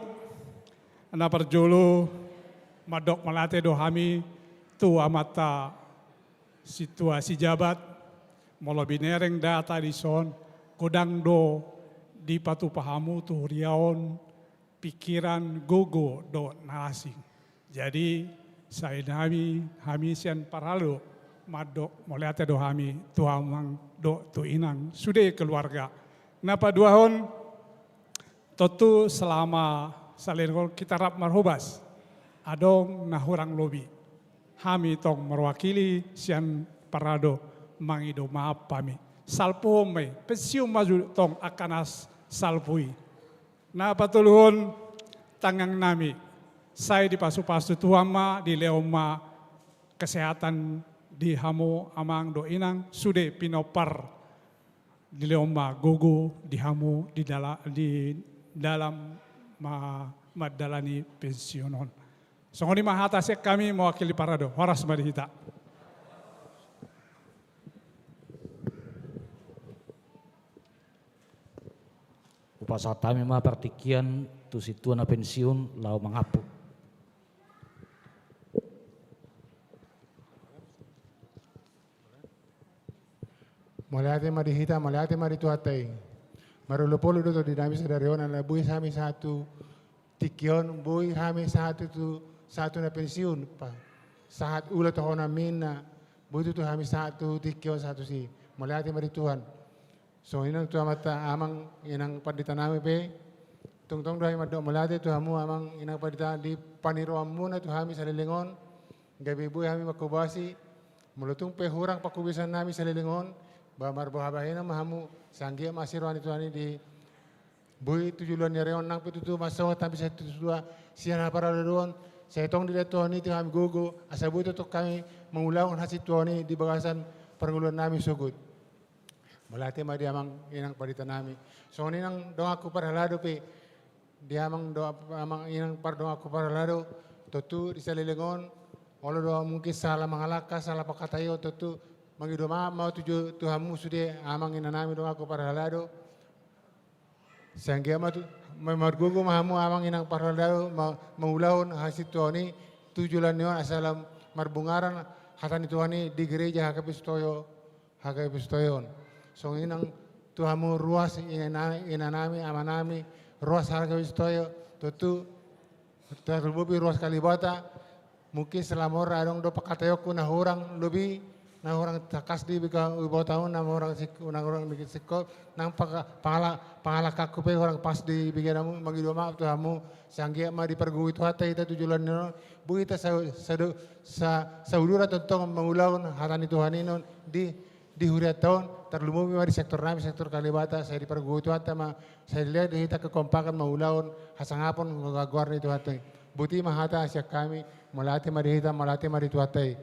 na parjolo mandok mauliate do hami tu amanta sintua sijabat, molo binereng data dison, godang do dipatupa hamu tu huria on, pikiran, gogo dohot na asing. Jadi sai nami hami sian parhalado mandok mauliate do hami tu amang dohot tu inang sude keluarga. Na paduahon, tontu selama saleleng on hita rap marhobas, adong na hurang lobi. Hami tong marwakili sian parhalado mangido maaf hami. Salpuhon ma i, pensiun ma jolo tong angka na salpu i. Na patoluhon, tangiang nami, sai dipasu-pasu Tuhan ma, dilehon ma kesehatan di hamu amang dohot inang sude pinompar, dilehon ma gogo di hamu di dala-, di dalan ma-, mandalani pensiun on. Songon i ma hata sian hami mewakili parhalado. Horas ma di hita. Hupasahat hami ma partingkian tu sintua na pensiun laho mangampu. Mauliate ma di hita, mauliate ma di Tuhanta i. Marolopolop do tondi nami sadari on, ala boi hami sahat tu tingki on, boi hami sahat tu, tu sahat tu na pensiun, pa. Sahat ula tohonanmi na, boi tutu hami sahat tu tingki on sahat tusi. Mauliate ma di Tuhan. Songon i nang tu amanta, amang inang pandita nami pe, tongtong do hami mandok mauliate tu hamu amang inang pandita di paniruanmuna tu hami saleleng on, gabe boi hami mangkobasi. Molo tung pe hurang pangkobasan nami saleleng on, ba marboha bahenon ma hamu, sai anggiat ma asi roha ni Tuhan i di boi tu joloan ni ari on. Nang pe tutu mansongot hami sian tua sian haparalodoon, sai tong dilehon Tuhan i tu hami gogo asa boi tongtong hami mangulahon hasintuaon i di bagasan parngoluon nami sogot. Mauliate ma di amang inang pandita nami. Songon i nang donganku parhalado pe, di amang do, amang inang pardonganku parhalado, tontu di saleleng on, olo do mungkin salah mangalangka, salah pangkataion, tontu mangido maaf ma tu jo-, tu hamu sude amang inang nami donganku parhalado. Sai anggiat ma tu, ma-, margogo ma hamu amang inang parhalado ma-, mangulahon hasintuaon i tu joloan ni on asa lam marbungaran hata ni Tuhan i di gereja H K P Sutoyo, H K P Sutoyo on. Songon i nang tu hamu ruas ina-, inang nami, amang nami, ruas H K P Sutoyo, tontu tarlumobi ruas Kalibata. Mungkin selama on adong do pangkataionku na hurang lobi, na hurang tangkas di bege, iboto hamu na hurang sing-, na hurang singkop, nang panga-, pangala-, pangalangkaonku pe hurang pas di bege hamu, mangido maaf tu hamu. Sai anggiat ma dipargogoi Tuhanta hita tu joloan ni on, boi hita sa-, sa-, sa-, sauduran tongtong mangulahon hata ni Tuhan i non di di hurianta on, tarlumobi ma di sektor nami, sektor Kalibata, sai dipargogoi Tuhanta ma, sai dilehon di hita kekompakan mangulahon hasangapon goar-goar ni Tuhanta i. Boti ma hata sian hami, mauliate ma di hita, mauliate ma di Tuhanta i.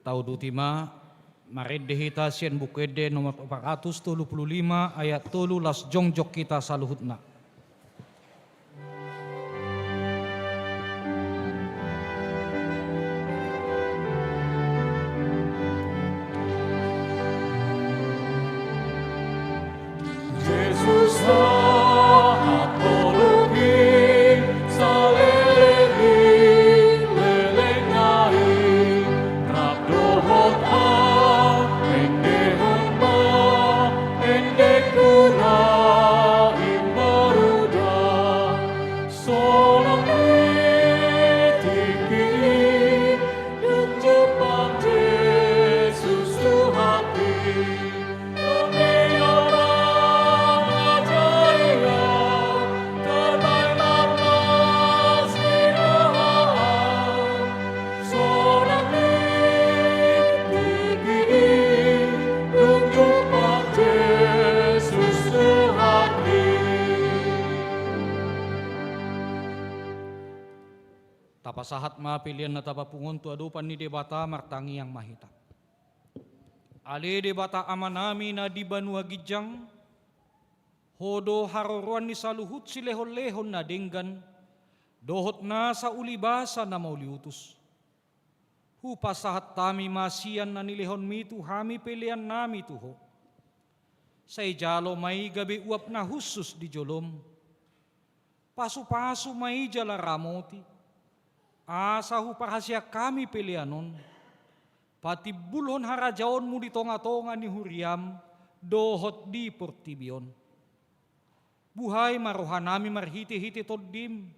Tauduti ma, marende hita sian Buku Ende nomor opat ratus tolu pulu lima ayat tolu, laos jongjong hita saluhutna. Jesus, sahat tolupi saleleng ni lelengna i, rap dohot ahu, endehon ma endengku na imbaru da. Sonang ni tingki i, dung jumpang Jesus tu hami. Tapasahat ma pelean na tapapungu on tu adopan ni Debata, martangiang ma hita. Ale Debata Amanami na di banua ginjang, Ho do haroroan ni saluhut silehonlehon na denggan, dohot nasa ulibasa na mauliutus. Hupasahat hami ma sian na nilehonmi tu hami peleannami tu Ho. Sai jalo ma i gabe uap na hushus di jolom. Pasupasu ma i jala ramoti, asa huparhaseang hami pelean on patimbulhon harajaonmu di tongatonga ni huriam dohot di portibi on. Buhai ma rohanami marhitehite Tondim,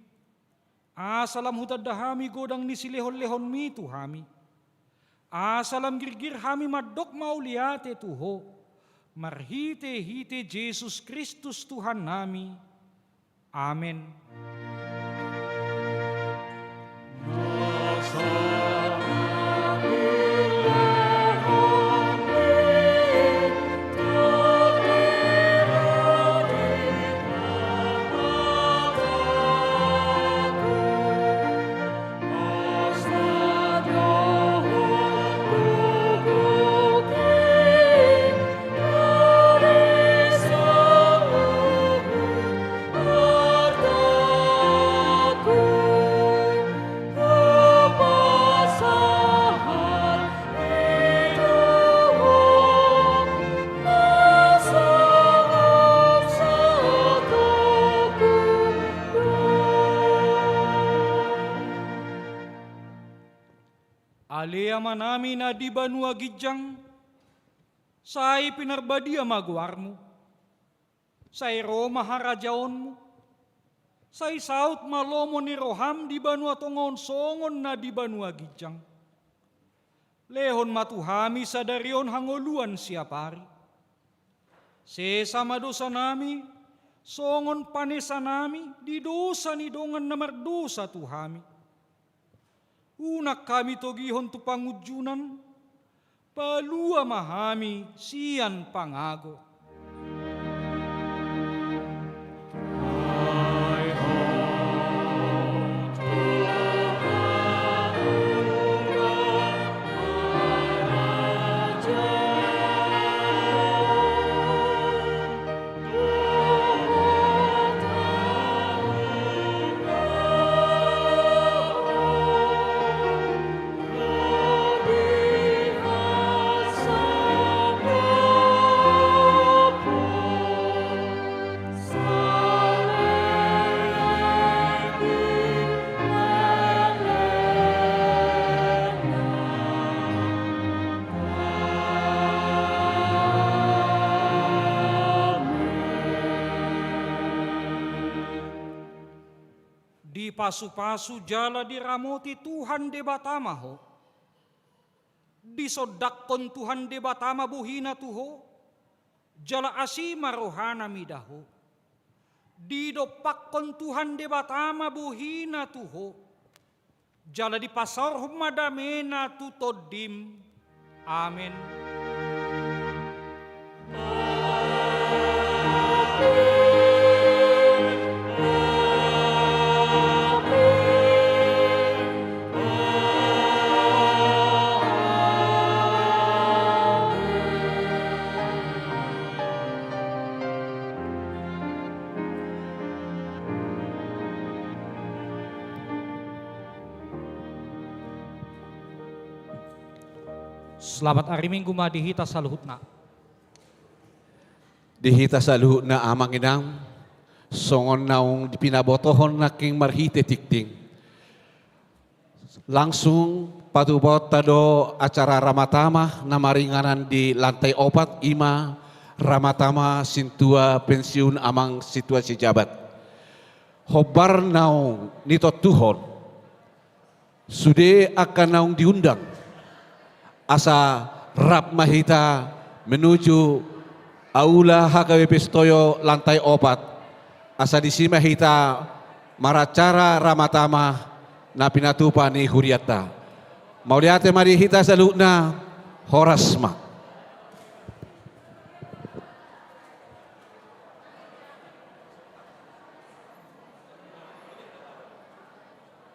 asa lam hutanda hami godang ni silehonlehonmi tu hami, asa lam girgir hami mandok mauliate tu Ho, marhitehite Jesus Kristus Tuhannami. Amen. Ale Amanami na di banua ginjang, sai pinarbadia ma goarmu. Sai ro ma harajaonmu. Sai saut ma lomo ni roham di banua tonga on songon na di banua ginjang. Lehon ma tu hami sadari on hangoluan siapari. Sesa ma dosanami, songon panesanami di dosa ni dongan na mardosa tu hami. Unang hami togihon tu pangunjunan, palua ma hami sian pangago. Dipasupasu jala diramoti Tuhan Debata ma ho. Disondangkon Tuhan Debata ma bohina tu ho, jala asi ma rohana mida ho. Didompakkon Tuhan Debata ma bohina tu ho, jala dipasaorhon ma damena tu tondim. Amen. Selamat ari Minggu ma di hita saluhutna. Di hita saluhutna amang inang, songon naung pinabotohon nangkin marhite tingting. Langsung patupaonta do acara Ramatama na maringanan di lantai opat, i ma Ramatama sintua pensiun amang sintua sijabat. Hombar naung nitontuhon sude angka naung diundang, asa rap ma hita menuju aula H K B P Stoyo lantai opat, asa disi ma hita maracara Ramatama na pinatupa ni hurianta. Mauliate ma di hita saluhutna, horas ma.